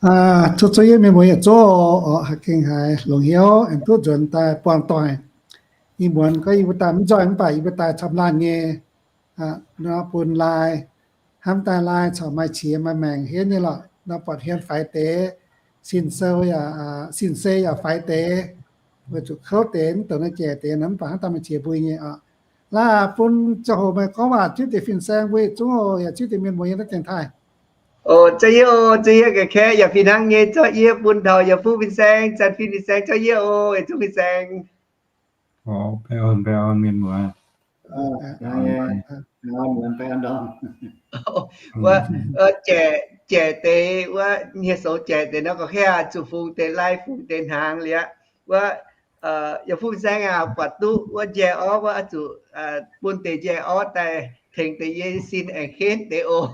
Aa, zuqc zuqc yie mienh muoz yietc zungv oc, gengh haiz longc hnyouv aengx duqv nzuonx daaih buangh doic. Ih muonz gorngv yie mbuo daaih mv nzoih mv baac yie mbuo daaih camv laanh nyei, nor bun laai, hnamv daaih laai corc maaih qiex maaih maengc henv nyei lorqc. Nor buatc hmien faix deix, sin sou yaac, sin se yaac faix deix, weic zuqc kouv deix mv douc naaiv jaic deix nor mv baac hnangv daaih maaih qiex mbui nyei oc. Laaih bun ziangh hoc meih gorngv waac zipv deix fin-saeng mbuo yietc zungv oc, yaac zipv deix mienh muoz yiem naaiv dienx taaih. O, za'yie o, za'yie ga'kengx yaac fih hnangv nyei, zorqv yie bun taux yaac fuqv fin-saeng, zanc fin fin-saeng, zorqv yie o, yietc zungv fin-saeng. Baengh orn, baengh orn mienh muoz. Wuov, jaic deix wuov, nyei sou jaic deix nor, ga'kengx zuqc fungx deix lai fungx deix hnaangx liuz, wuov, yaac fuqv fin-saeng aac, buatc duqv wuov njai orv wuov, oix zuqc bun deix njai orv daaih tengx deix yie sin aengx henv deix oc.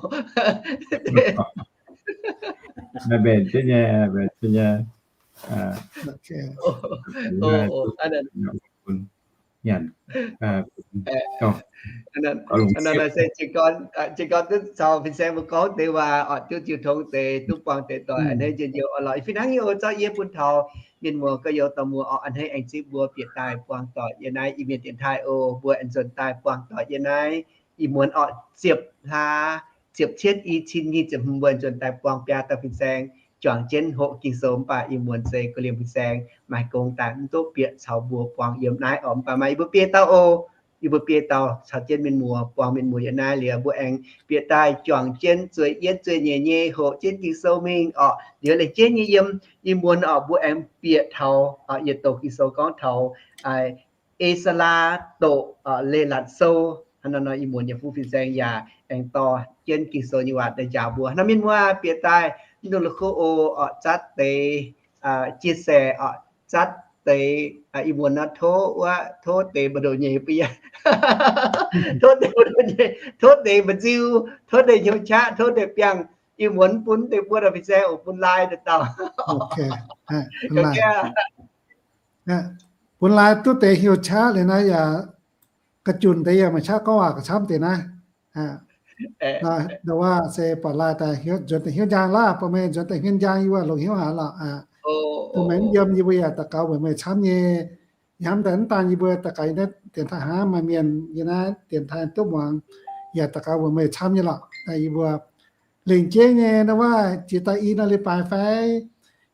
Mbenc jienv nyei, mbenc jienv nyei. Jiez gorn duqv caux fin-saeng mbuo gorngv deix waac, oix duqv jiu tong deix, duqv buangh deix doic, a'hneiv njien-youh orn-lorqc. Fih hnangv nyei oc, zorqv yie bun taux mienh muoz gorx-youz dorh muoz oc, a'hneiv aengx zipv mbuo bieqc daaih buangh doic yiem naaiv Iu-Mienh dienx taaih oc. Mbuo aengx nzuonx daaih buangh doic yiem naaiv ih muonz orqc, ziepc hlaax, ziepc cietv i cin nyic ziepc hmz mbuo aengx nzuonx daaih buangh biaa dauh fin-saeng juangc jienv hoqc Ging-Sou. Mv baac ih muonz se ga'liemh fin-saeng maaih gong daaih mv duqv bieqc caux mbuo buangh yiem naaiv oc. Mv baac maaih yie mbuo biei dauh oc. Yie mbuo biei dauh caux jienv mienh muoz buangh mienh muoz yiem naaiv liuz, mbuo aengx bieqc daaih juangc jienv zueiz yietv zueiz nyeic nyei hoqc jienv Ging-Sou mingh oc. Liuz lengc jeiv nyei yiem ih muonz oc, mbuo aengx bieqc taux yietc doqc Ging-Sou gorngv taux E^saa^laa Doqc Leiz-Latc Sou. Hnangv naaiv nor ih muonz yaac fuqv fin-saeng yaac aengx dorh jienv Ging-Sou nyei waac daaih njaaux mbuo. Hnangv mienh muoz bieqc daaih mv dungx la'kuqv oc, zatv deix chia sẻ oc, zatv deix ih muonz nor tov wuov, tov deix mbu'ndongx nyei bun yie, tov deix mbu'ndongx nyei, tov deix mba'nziu, tov deix hnyouv qaqv, tov deix biangh, ih muonz bun deix buo dauh fin-saeng oc, bun laai deix dauh. Bun laai duqv deix hnyouv qaqv liuz naaiv yaac ga'junc deix yaac maaih qaqv gorngv waac ga'camv deix naaiv. Ndau wuov se buatc laai daaih nzuonx daaih hnyouv njang laav, bun meih nzuonx daaih hnyouv njang, yie mbuo longc hnyouv haic lorqc. Dongh meih mv yiem yie mbuo yaac daux gaux weic meih camv nyei. Hnamv daaih mv daan yie mbuo daux gaux yiem naaiv dienx taaih hnangv, maaih mienh yiem naaiv dienx taaih duqv muangx, yaac daux gaux weic meih camv nyei lorqc. Yie mbuo lengc jeiv nyei ndau wuov jiex daaih i nor leiz-baaix fai,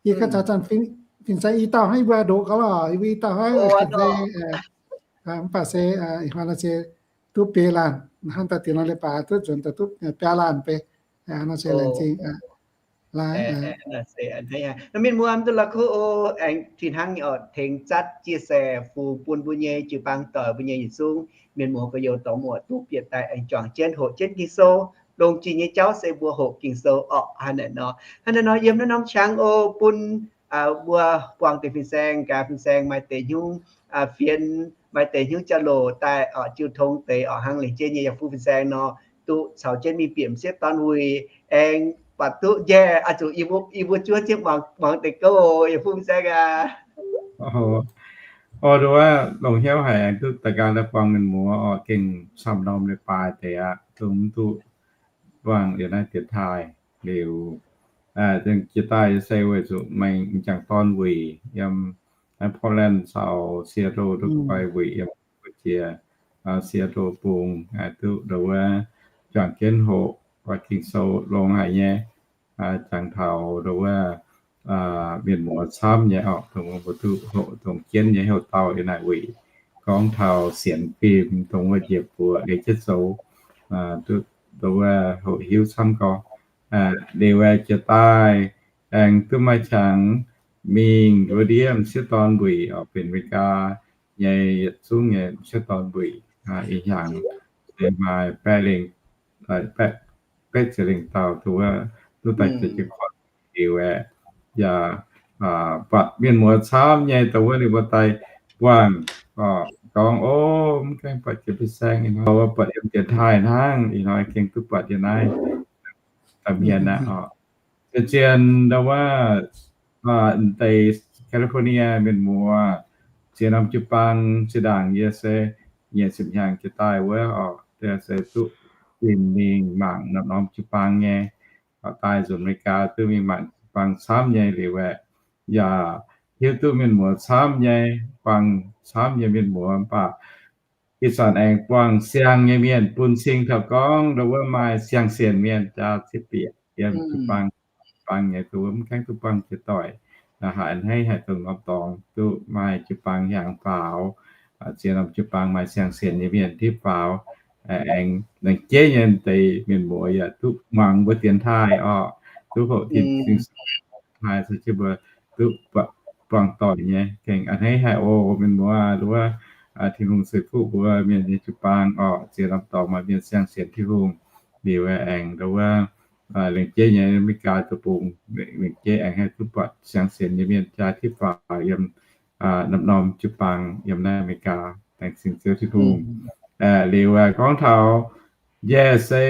yie ganh caux zanc fin-saeng i dauh hnangv, yie mbuo ndoqc gaux lorqc, yie mbuo i dauh hnangv, mv baac se ih hnoi nor se duqv biei laanh, hnangv daaih diex nor leiz-baaix duqv nzuonx daaih duqv biaa laanh beiv. Nor se laengz zingh. Mienh muoz mv duqv la'kuqv oc, aengx fih hnangv nyei oc, tengx zatv chia sẻ fungx bun mbuo nyei jiu-baang doic, mbuo nyei yietc zungv mienh muoz gorx-youz dorh muoz duqv bieqc daaih aengx juangc jienv hoqc jienv Ging-Sou. Longx jiex nyei jauv se mbuo hoqc Ging-Sou orqc. Hnangv naaiv nor, hnangv naaiv nor, norm qangx oc, bun mbuo buangh deix fin-saeng, gaax fin-saeng maaih deix hnyouv fienx, maaih deix hnyouv jauv-louc daaih oc, jiu tong deix oc, hnangv lengc jeiv nyei yaac fuqv fin-saeng nor, duqv caux jienv mingh bieqc m'sieqv dorn wuic, aengx buatc duqv njaih, oix zuqc yie mbuo zuov jienv muangx deix gouv oc, yaac fuqv fin-saeng aac. Oc, nduov, longc hnyouv haic aengx duqv daaih ganh la'buangh mienh muoz oc, gengh camv norm leiz-baaix deix aqv, dongh mv duqv buangh liuz naaiv dienx taaih liuz, jiex daaih se weic zuqc m'jangc dorn wuic yiem naaiv Portland caux Seattle duqv koi wuic yiem jiex Seattle bung, duqv nduov juangc jienv hoqc Ging-Sou longx haic nyei. Jangx taux nduov mienh muoz camv nyei oc, dongh mbuo duqv hoqc dongh jienv nyei houc dauh yiem naaic wuic gorngv taux sienx fim, dongh wuov njiec buoz ei jienv zoux, duqv nduov hoqc hiuv camv gorx. Liuz jiex daaih aengx duqv maaih qangx mingh nduov ndiev m'sieqv dorn wuic oc, benx America nyei yietc zungv nyei m'sieqv dorn wuic, ih hnyangx se maaih baeqv lengh, baeqv ziepc lengh dauh, duqv daaih zeix jienv korn liuz aeqv, yaac buatc mienh muoz camv nyei dongh wuov ninh mbuo daaih buangh gorngv, o, mv gaengh buatc jiex fin-saeng, ih hnoi buatc yiem dienx taaih hnangv, ih hnoi gengh duqv buatc yiem naaiv da'hmien aqv oc. Zien-zien ndau wuov deix California mienh muoz, ziex norm jiu-baang zinh ndaangc yie se nyic ziepc hnyangx jiex daaih wuov oc, se duqv zinh mingh mangc norm-norm jiu-baang nyei. Daaih nzunc America duqv mingh mangc buang camv nyei liuz aeqv, yaac hiuv duqv mienh muoz camv nyei, buang camv nyei mienh muoz mv baac ih zanc aengx buangh siang nyei mienh bun cing taux gorngv ndau wuov maaih siang-sienx mienh jaa zipv bieqc yiem jiu-baang, jiu-baang nyei, ndau wuov mv gaengh duqv buangh jiex doic, haiz a'hneiv haic dongh norm dorngx duqv maaih jiu-baang hiaangx faaux, ziex norm jiu-baang maaih siang-sienx nyei mienh tipv faaux, aengx laengz jeiv nyei deix mienh muoz yaac duqv muangx mbuo dienx taaih orqc, duqv hoqc Tin-Hungh taaih se jienv mbuo duqv buangh doic nyei. Gengh a'hneiv haic oc mienh muoz, ndau wuov Tin-Hungh ceix fuqv mbuo mienh nyei jiu-baang orqc, ziex norm dorngx maaih mienh siang-sienx Tin-Hungh liuz aengx ndau wuov laengz jeiv nyei America deic-bung, laengz jeiv aengx haih duqv buatc siang-sienx nyei mienh jaa tipv faaux yiem norm-norm jiu-baang yiem naaiv America. Laengz zingh Ziouv Tin-Hungh. Liuz gorngv taux njaih se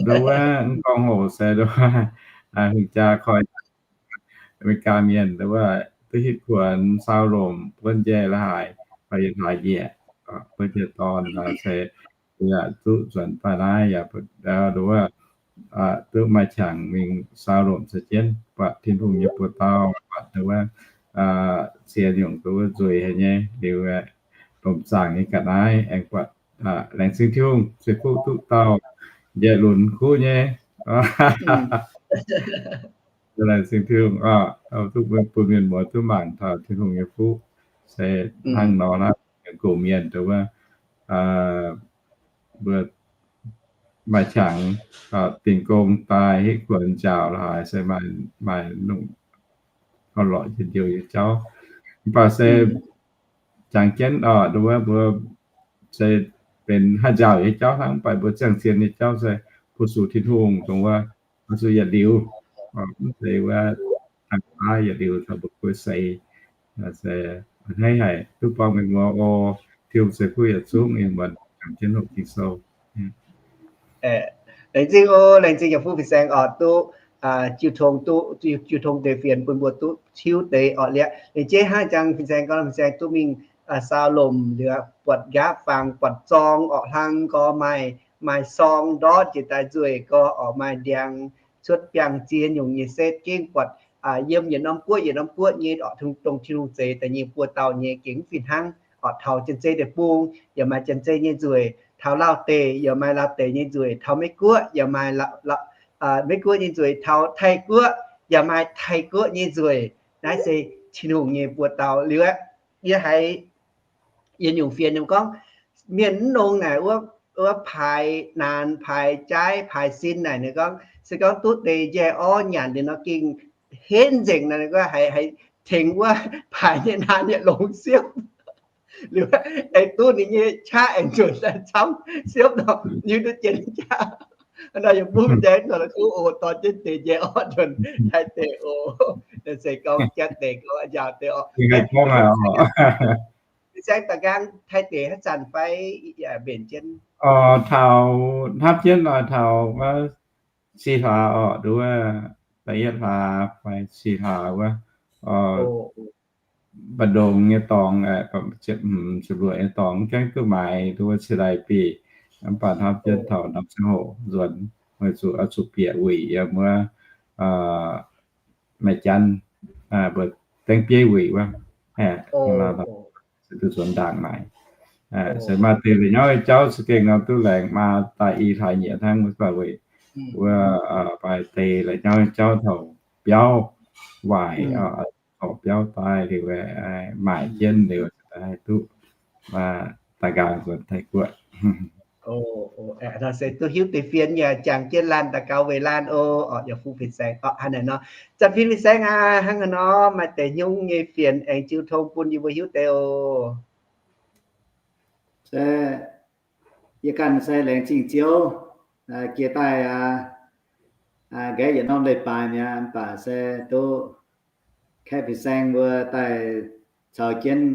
ndau wuov mv gorngv hoc se ndau wuov hungh jaa koi America mienh ndau wuov duqv hitv kuonx saau lomc buonv njaih la'haaix, fai yietc hlaax njiec, buonv njaih dorn se yaac duqv nzuonx daaih naaiv yaac ndau wuov duqv maaih qangx mingh saau lomc se jienv buatc Tin-Hungh nyei buoz-dauh, buatc ndau wuov cie nyungc ndau wuov nzueic haic nyei liuz, lomc zaangc nyei ga'naaiv aengx buatc. Laengz zingh Tin-Hungh ceix fuqv duqv dauh njaih lunx kuv nyei. Laengz zingh Tin-Hungh oc, duqv bun mienh muoz duqv mangc taux Tin-Hungh nyei fuqv se hnangv nor hnangv, gox mienh ndau wuov mbuo maaih qangx dingh gong daaih hitv kuonx njaaux la'haaix se maaih, maaih longc orn-lorqc njien-youh nyei jauv. Mv baac se jangx jienv oc, ndau wuov mbuo se benx haih njaaux nyei jauv hnangv, mv baac mbuo ziangh zien nyei jauv se fu-sux Tin-Hungh dongh wuov, oix zuqc yietc liuz, mv zeiz wuov dangh baav yietc liuz taux mbuo guei seix. Se a'hneiv haic duqv buangh mienh muoz oc. Tin-Hungh ceix fuqv yietc zungv ih muonz jangx jienv hoqc Ging-Sou. Laengz zingh oc, laengz zingh yaac fuqv fin-saeng oc, duqv jiu tong, duqv jiu tong deix fienx bun mbuo duqv hiuv deix orqc liaqv. Laengz jeiv hnangv jangx fin-saeng gorngv, fin-saeng duqv mingh saau lomc liuz buatc nqaapv fangx, buatc zorng orqc, hlang gorx maaih, maaih sorng ndortv jiex daaih nzueic gorx orqc, maaih ndiangx cuotv biangh ziex nyungc nyei setv gengh buatc yiem yietc norm guoqv yietc norm guoqv nyei orqc, dongh Tin-Hungh zeix daaih nyei buoz-dauh nyei gengh mv fih hnangv orqc. Taux Janx-Zei deic-bung yaac maaih Janx-Zei nyei nzueic, taux Lauv deic yaac maaih Lauv deic nyei nzueic, taux Meiv Guoqv yaac maaih Meiv Guoqv nyei nzueic, taux Taiv Guoqv yaac maaih Taiv Guoqv nyei nzueic. Naaiv se Tin-Hungh nyei buoz-dauh liuz aqv. Yie haiz yietc nyungc fienx ninh gorngv, mienh mv nongx naaic wuov, wuov paaix naanc, paaix jaaiv, paaix sin naaic, ninh gorngv se gorngv duqv deix njaih orv nyanc liuz nor gengh henv nzengc nor, ninh gorngv haiz, haiz tengx wuov paaix nyei naanc yietc longx siepv. Liuz aengx duqv ninh nyei qaqv aengx nzuonx daaih camv siepv nor, hiuv duqv jienv qaqv. Nor yaac mbuo mv deix nor, duqv oc, dorh jienv deix njaih orv nzuonx Taiv deic oc. Se gorngv Janx deic gorngv njaaux deix oc. Fin-saeng da'nqaang Taiv deic haaix zanc fai mbenc jienv? Taux hnamv jienv nor taux wuov six hlaax orqc, nduov da'yietv hlaax fai six hlaax wuov, mbu'ndongx nyei dorngx, ziepc hmz ziepc luoqc nyei dorngx, mv gaengh duqv maaiz nduov wuov cie ndaaih bih. Mv baac hnamv jienv taux norm ziangh hoc nzuonx, weic zuqc oix zuqc bieqc wuic yiem wuov Maiv Janx, mbuo dengv bieiv wuic wuov, se duqv nzuonx ndaangc maaic. Se maaih deix la'nyauv nyei jauv za'gengh nor duqv laengz maa daaih i hlaax nyieqc hnangv, mv baac weic wuov maaih deix la'nyauv nyei jauv taux biauv waaic, taux biauv daaih liuz maaic jienv liuz haih duqv daaih nqaang nzuonx Taiv Guoqv. Se duqv hiuv deix fienx yaac jangx jienv laanh daux gaux weic laanh oc. Yaac fu fin-saeng haaix nor, zanc fin fin-saeng aac, hnangv haaix nor maaih deix nyungc nyei fienx aengx jiu tong bun yie mbuo hiuv deix oc. Se yie ganh se laengz zingh Ziouv, jiex daaih nqaeqv yietc norm leiz-baaix mi'aqv, mv baac se duqv kaeqv fin-saeng mbuo daaih caux jienv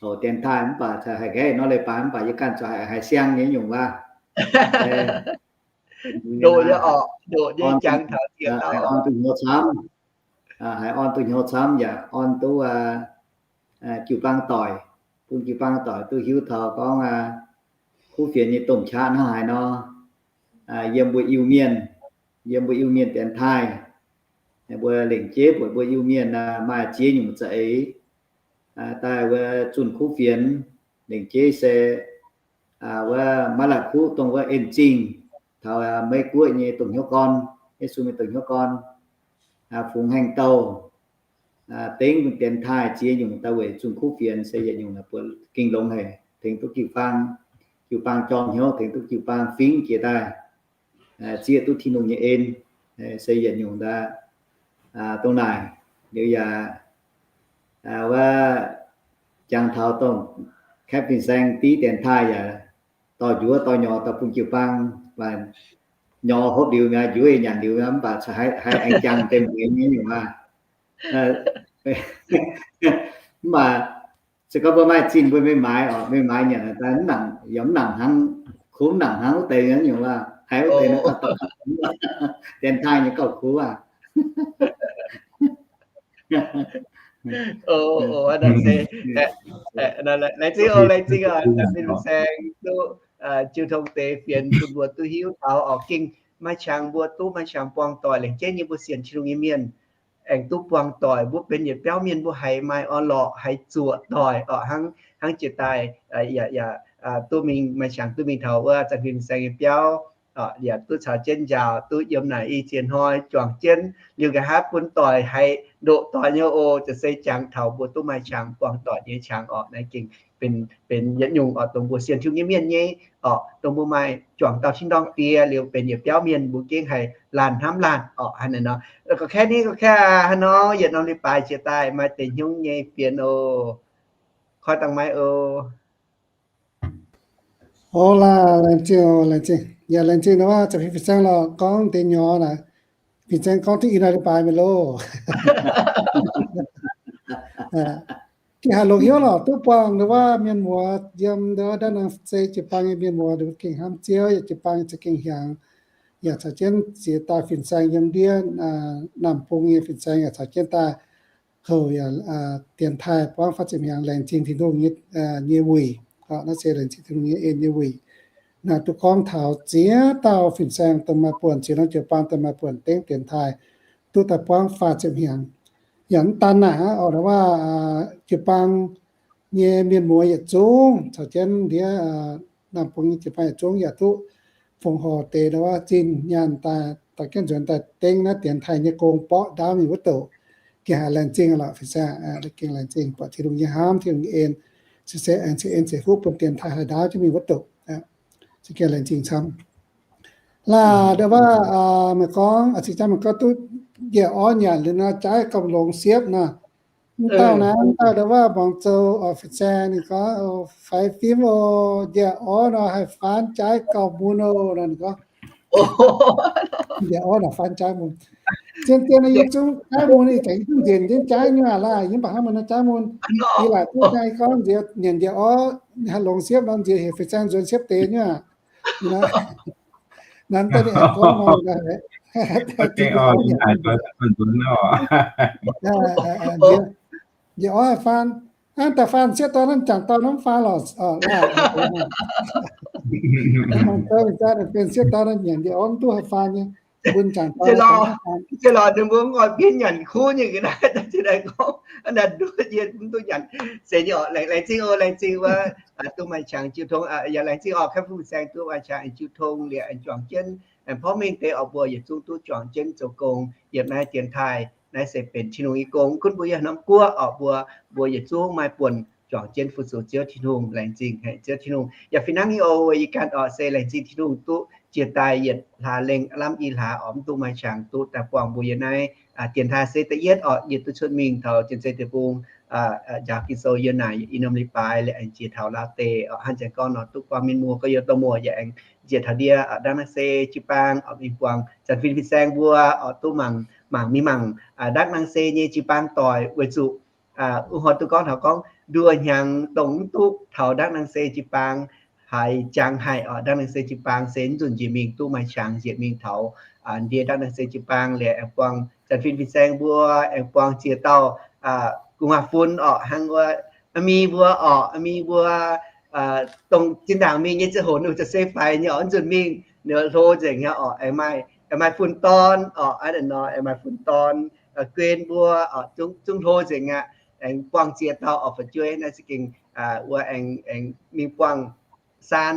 houc dienx taaih, mv baac haih nqaeqv yietc norm leiz-baaix, mv baac yie ganh zuqc haiz siang nyei nyungc waac. Ndoqc nyei orqc, ndoqc nyei jangx taux ziex dauh. Haiz orn duqv hnyouv camv, haiz orn duqv hnyouv camv yaac orn duqv jiu-baang doic, bun jiu-baang doic duqv hiuv taux gorngv kuv fienx nyei domh qaqv hnangv haaix nor, yiem mbuo Iu-Mienh, yiem mbuo Iu-Mienh dienx taaih, Mbuo lengc jeiv buatc mbuo Iu-Mienh maaih ziex nyungc za'eix daaih wuov zunh kuv fienx. Lengc jeiv se wuov Maiv La'kuqv dongh wuov En Zingh, taux Meiv Guoqv nyei domh hnyouv gorn, Yesu nyei domh hnyouv gorn, Fungx Haengh Douh, dengv dienx taaih ziex nyungc daaih weic zunh kuv fienx se yietc nyungc buatc gengh longx haic, tengx duqv jiu-baang, jiu-baang jorm hnyouv, tengx duqv jiu-baang fingx jiex daaih, zieqv duqv Tin-Hungh nyei en, se yietc nyungc daaih dongh naaic. Liuz yaac wuov jangx taux dongh kaeqv fin-saeng div dienx taaih yaac dorh njuov dorh nyorx dorh bun jiu-baang, nyorx hopv liuz mi'aqv, njuov yaac nyanc liuz mi'aqv, mv baac haiz aengx jangx deix mueiz nyei nyungc aqv. Mv baac se gorngv mbuo maaih zinh mbuo mingh maaiz oc, mingh maaiz nyanc daaih mv nangc, yaac mv nangc hnangv, kuv mv nangc hnangv wuov deix nyei nyungc aqv. Haiz wuov deix naaiv gauh dorngx, dienx taaih nyei gauh kuv aqv. Laengz zingh oc, laengz zingh oc, fin-saeng duqv jiu tong deix fienx bun mbuo duqv hiuv taux oc, gengh maaih qangx mbuo duqv maaih qangx buangh doic, lengc jeiv nyei mbuo sienx Tin-Hungh nyei mienh aengx duqv buangh doic. Mbuo benx yietc biauv mienh mbuo haiz maaih orn-lorqc, haiz zuoqc doic oc, hnangv, hnangv jiex daaih yaac, yaac duqv mingh, maaih qangx duqv mingh taux wuov zanc fin-saeng nyei biauv, yaac duqv caux jienv njaaux, duqv yiem naaic i ziex hnoi juangc jienv. Liuz nqa'haav bun doic haiz ndoqc doic nyei oc, ziouc se jangx taux mbuo duqv maaih qangx buangh doic nyei qangx oc. Naaiv gengh benx, benx yietc nyungc oc, dongh mbuo sienx Tin-Hungh nyei mienh nyei oc, dongh mbuo maaih juangc dauh tin-dorngh die liuz benx yietc biauv mienh mbuo gengh haiz laanh hnamv laanh oc. Hnangv naaiv nor, gorngv kaeqv ni, gorngv kaeqv hnangv nor, yietc norm leiz-baaix jiex daaih maaih deix hnyouv nyei fienx oc. Koi dangh maiv oc. Oc laac, laengz zingh oc, laengz zingh. Yaac laengz zingh nor, zanc fin-saeng lorqc gorngv deix nyorx naaic, fin-saeng gorngv duqv i norm leiz-baaix mi'aqv loh. Gengh haih longc hnyouv lorqc, duqv buangh ndongc wuov mienh muoz yiem ndongc wuov ndaangc se jiu-baang nyei mienh muoz gengh hnamv Ziouv, yaac jiu-baang za'gengh hiaangx, yaac caux jienv ziex dauh fin-saeng yiem ndiev, Naamh Bung nyei fin-saeng yaac caux jienv daaih houc yaac dienx taaih buangv faah ziepc hnyangx, laengz zingh Tin-Hungh nyei, nyei wuic. Naaiv se laengz zingh Tin-Hungh nyei en nyei wuic. Naaiv duqv gorngv taux ziex dauh fin-saeng dongh maaih buonc, ziex norm jiu-baang dongh maaih buonc dengv dienx taaih duqv daaih buangv faah ziepc hnyangx. Yaac mv daan naaic aqv, oc, ndongc wuov jiu-baang nyei mienh muoz yietc zungv caux jienv ndiev Naamh Bung nyei jiu-baang yietc zungv yaac duqv fongc horc deix ndongc wuov zinh nyaanh daaih, daaih jienv nzuonx daaih dengv naaiv dienx taaih nyei gong, borqv ndaauv mingh wuov douc. Gengh haiz laengz zingh lorqc, fin-saeng, gengh laengz zingh buatc Tin-Hungh nyei hnamv, Tin-Hungh nyei en, se, se aengx ceix en ceix fuqv bun dienx taaih haih ndaauv jienv mingh wuov douc. Se gengh laengz zingh camv. Laac ndongc wuov, meih gorngv, cing jang meih gorngv duqv njiec orv nyanc liuz nor, jaaiv gauh longx siepv nor. Mv dauh naaiv, mv dauh ndongc wuov muangx zoux oc, fin-saeng ninh gorngv, faix fim oc, njiec orv nor haih faan jaaiv gauh mun oc nor, ninh gorngv. Njiec orv nor faan jaaiv mun. Zien-zien yie zungv jaaiv mun, ih zanc yie zungv njiec jienv jaaiv nyei aqv laac, yie mv baac hnangv meih nor jaaiv mun. Yie laaic duqv naaiv gorngv njiec, nyanc njiec orv haih longx siepv nor, njiec heuc fin-saeng nzuonx siepv deix nyei aqv. Naaiv daaih ninh aengx gorngv nor, njiec orv haih faan. Hnangv daaih faan sieqv dorn naaiv, jangc dorn naaiv mv faan lorqc. Benx sieqv dorn naaiv nyanc njiec orv mv duqv haih faan nyei. Bun jangc dorn, se lorqc, ninh mbuo oix bienv nyanc kuv nyei ga'naaiv, daaih gorngv naaiv nduov yie mv duqv nyanc. Se nyei oc, laengz zingh oc, laengz zingh wuov duqv maaih qangx jiu tong, yaac laengz zingh oc, kaeqv fin-saeng duqv maaih qangx jiu tong liuz aengx juangc jienv, aengx porv mengh deix oc, mbuo yietc zungv duqv juangc jienv zoux gong yiem naaiv dienx taaih. Naaiv se benx Tin-Hungh nyei gong, gunv mbuo yiem norm guoqv oc, mbuo, mbuo yietc zungv maaih buonc juangc jienv fu-sux Ziouv Tin-Hungh. Laengz zingh haic Ziouv Tin-Hungh. Yaac fih hnangv nyei oc, yie ganh oc se laengz zingh Tin-Hungh duqv jiex daaih yietc hlaax lengh lamh i hlaax oc, mv duqv maaih qangx duqv daaih buangh mbuo yiem naaiv dienx taaih se da'yietv oc, yie duqv cuotv mingh taux Janx-Zei Deic-Bung njaaux Ging-Sou yiem naaic i norm leiz-baaix liuz aengx jiex taux Laauv deic oc. Hnangv janx gorngv nor, duqv buangh mienh muoz gorx-youz domh muoz yaac aengx njiec taux ndiev ndangv naaiv se jiu-baang oc, mingh buangh zanc fin-saeng mbuo oc, duqv mangc, mangc mingh mangc ndangv naaiv se nyei jiu-baang doic weic zuqc wuov hnoi duqv gorngv taux gorngv nduoh hnyangx dongh mv duqv taux ndangv naaiv se jiu-baang haiz jangx haic oc. Ndangv naaiv se jiu-baang se mv nzunc njiec mingh duqv maaih qangx njiec mingh taux ndiev ndangv naaiv se jiu-baang liuz aengx buangh zanc fin-saeng mbuo, aengx buangh ziex dauh gu'nguaaz-fun oc, hnangv wuov a'mi mbuo oc, a'mi mbuo dongh zinh ndaangc mingh nyei ziangh hoc ninh ziouc se faix nyei oc, mv nzunc mingh ninh hlo nzengc nyei oc. Aengx maaih aengx maaih fun-dorn orqc, aa, nor aengx maaih fun-dorn, guen mbuo orqc, zungv hlo nzengc aqv. Aengx buangh ziex dauh orqc, fu'jueiv naaiv za'gengh wuov aengx mingh buangh saan,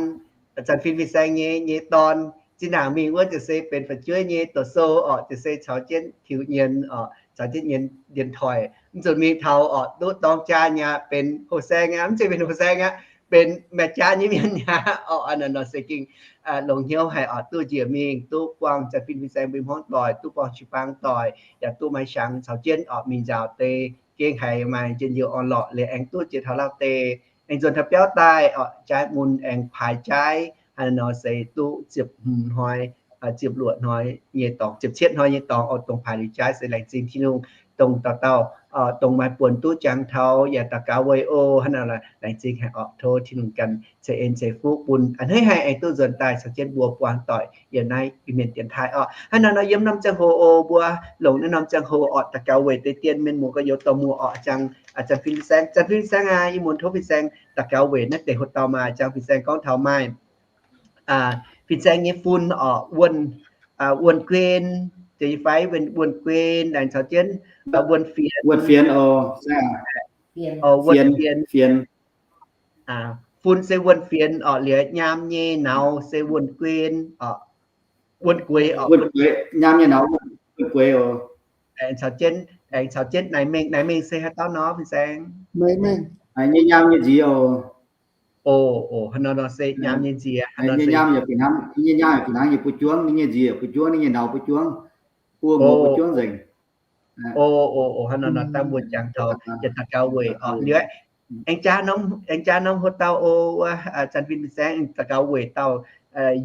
Zanc Fin Fin-Saeng nyei, nyei dorn. Zinh ndaangc mingh wuov ziouc se benx fu'jueiv nyei doqc sou orqc, ziouc se caux jienv tiux nyienz orqc, caux jienv nyienz, nyienz toic. Mv zuqc mingh taux orqc, duqv dorng jaa nyei, benx hoh saeng aqv, mv zeiz benx hoh saeng aqv, benx maeqc jaa nyei mienh aqv orqc. Aa, nor se gengh longx hnyouv haic orqc, duqv njiec mingh duqv buangh Zanc Fin Fin-Saeng mbuo hmuangv doic, duqv buangh qi bang doic, yaac duqv maaih shangx caux jienv orqc mingh nzaaux deix. Gengh haiz maaih njien-youh orn-lorqc liuz aengx duqv jiex taux lauh deix, aengx nzuonx taux biauv daaih orqc, jaaiv mun aengx paaix jaaiv, hnangv nor se duqv ziepc hmz hnoi, ziepc luoqc hnoi nyei dorngx, ziepc cietv hnoi nyei dorngx orqc, dongh paaix liuz jaaiv se laengz zingh Tin-Hungh, dongh dauh dauh, dongh maaih buonc duqv jangx taux yaac daux gaux weic oc. Hnangv nor laengz zingh haic orqc, tov Tin-Hungh ganh ceix en ceix fuqv bun a'hneiv haih aengx duqv nzuonx daaih caux jienv mbuo buangh doic yiem naaiv Iu-Mienh dienx taaih orqc. Hnangv nor nor yiem norm ziangh hoc oc, mbuo longc naaiv norm ziangh hoc orqc, daux gaux weic deix dien mienh muoz gorx-youz dorh muoz orqc, jangx Zanc Fin Fin-Saeng, Zanc Fin Fin-Saeng aac, yie muonz tov Fin-Saeng daux gaux weic naaiv deix hoc dauh maah, jangx Fin-Saeng gorngv taux maaih Fin-Saeng nyei fun orqc, wuonh, wuonh guen, jiex fai, wuonh guen, laengz caux jienv wuonh fienx, wuonh fienx oc, wuonh fienx, fun se wuonh fienx orqc, liuz nyaam nyei nauz se wuonh guen orqc, wuonh gueix orqc, nyaam nyei nauz wuonh gueix oc. Aengx caux jienv naaic mengh, naaic mengh se haaix dauh nor, Fin-Saeng? Nyei nyaam nyei nziez oc. Oc, hnangv nor nor se nyaam nyei nziez, nyei nyaam yaac fih hnangv, nyei nyaam yaac fih hnangv, nyei buo juangv, nyei nziez buo juangv, nyei nauz buo juangv, buo muoz buo juangv nzengc. Oc, hnangv nor nor dangh mbuo jangx taux yietc daux gaux weic orqc, liuz aengx jaa norm, aengx jaa norm hoc dauh oc, wuov Zanc Fin Fin-Saeng daux gaux weic dauh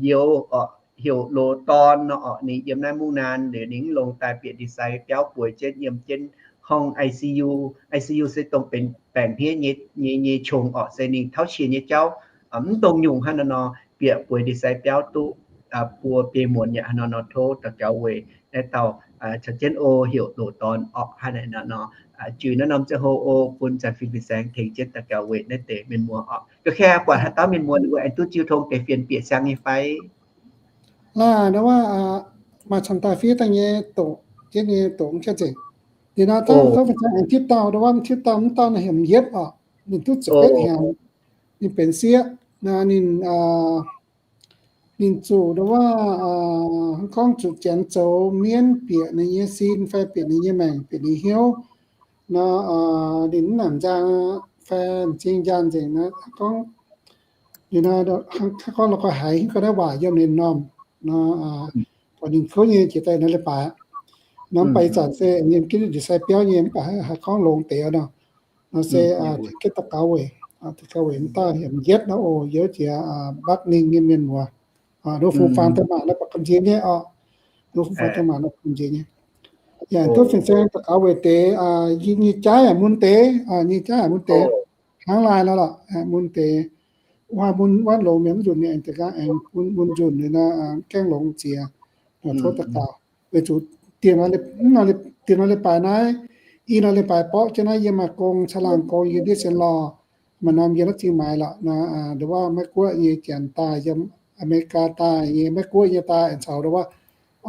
youz orqc, heuc Loz Dorn nor orqc. Ninh yiem naaiv Mungv Naan liuz, ninh mv longx daaih bieqc ndie-sai biauv bueix jienv yiem jienv horngh I C U. I C U se dongh benx baengc hniev nyei, nyei, nyei qongx orqc, se ninh tauv qiex nyei jauv, mv dongh nyungc. Hnangv nor nor bieqc bueix ndie-sai biauv duqv buo biei muonz yaac hnangv nor nor tov daux gaux weic naaiv dauh caux jienv oc, heuc Loz Dorn orqc. Hnangv naaic nor nor jui naaiv norm ziangh hoc oc, bun Zanc Fin Fin-Saeng tengx jienv daux gaux weic naaiv deix mienh muoz orqc. Ga'kei buatc haaix dauh mienh muoz ninh mbuo aengx duqv jiu tong deix fienx bieqc siang nyei fai? Laaih, ndau wuov maaih camv daaih fiev daaih nyei doqc, jienv nyei doqc mv jiex nzengc. Liuz nor dangh tov Fin-Saeng aengx tipv dauh, ndau wuov tipv dauh mv dauh naaiv heuc M'Yietv orqc, ninh duqv ziepc betv hnyangx, ninh benx sieqv nor, ninh ninh zuqc ndau wuov, hnangv gorngv zuqc janx zoux mienv bieqc ninh nyei sin fai bieqc ninh nyei maengc, bieqc ninh hnyouv nor, ninh mv nangc nzang fai m'zing njaanh nzengc nor, gorngv ninh nor, hnangv gorngv la'guaih haiz hingv gau naaiv waac yiem ninh m'normh nor, buatc ninh kouv nyei jiex daaih nor leiz-baaix. Nor mv baac ih zanc se ninh yiem ginv ndie-sai biauv nyei, mv baac haih gorngv longx deix nor. Nor se tengx jienv daux gaux weic, daux gaux weic m'dauh heuc M'Yietv nor oc, youz jiex Bắc Ninh nyei mienh muoz. Nduov fungx faang deix mangc nor baac gamh nziex nyei orqc. Nduov fungx faang deix mangc nor baac gamh nziex nyei. Yaac duqv Fin-Saeng daux gaux weic deix nyei jaaix yaac mun deix, nyei jaaix yaac mun deix. Hnangv laai nor lorqc, mun deix. Wuov mun wuonv longx mienh mv nzunc nyei, aengx deix gaav aengx mun nzunc nyei nor, gaengh longx ziex. Tov daux gaux weic zuqc dieh nor, dieh nor leiz-baaix naaiv, i nor leiz-baaix borqv jienv naaiv yie maaih gong caangh laangh gong yiem ndiev sienx lorh. Maaih norm yie naaiv zingh maaiz lorqc nor, ndau wuov Meiv Guoqv nyei janx daaih, yiem Aa^me^li^gaa daaih nyei, Meiv Guoqv nyei daaih, aengx caux ndau wuov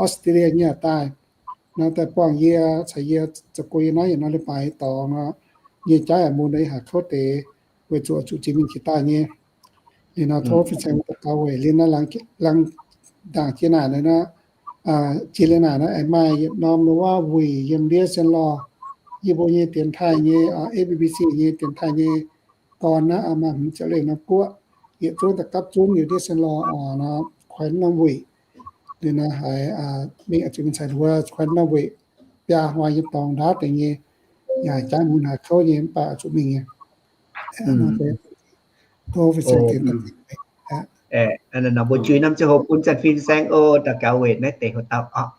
Australia nyei daaih. Nor daaih buangh yie, caux yie zoux gong yiem naaiv yietc norm leiz-baaix dorngx nor, nyei jaaix yaac mun nor, yie haiz kouv deix, weic zuqc zuqc jiex mingh jiex daaih nyei. Liuz nor tov Fin-Saeng daux gaux weic liuz nor, laangz ndaangc jiex naaic nor, jiex liuz naaic nor aengx maaih yietc norm ndau wuov wuic yiem ndiev sienx lorh. Yie mbuo nyei dienx taaih nyei, A B B C nyei dienx taaih nyei dorn naaiv, maaih hmz ziepc lengh norm guoqv, yietc zungv da'gapv zunv yiem ndiev sienx lorh oc nor, kuaix norm wuic. Liuz nor haiz mingh zuqc mingh caux ninh mbuo kuaix norm wuic, biaa hnoi nyei dorngx ndaauv deix nyei, yaac jaaix mun haiz kouv nyei mv baac zuqc mingh nyei. Tov Fin-Saeng tengx daux gaux. Mbuo jui norm ziangh hoc bun Zanc Fin-Saeng oc daux gaux weic naaiv deix hoc dauh oc.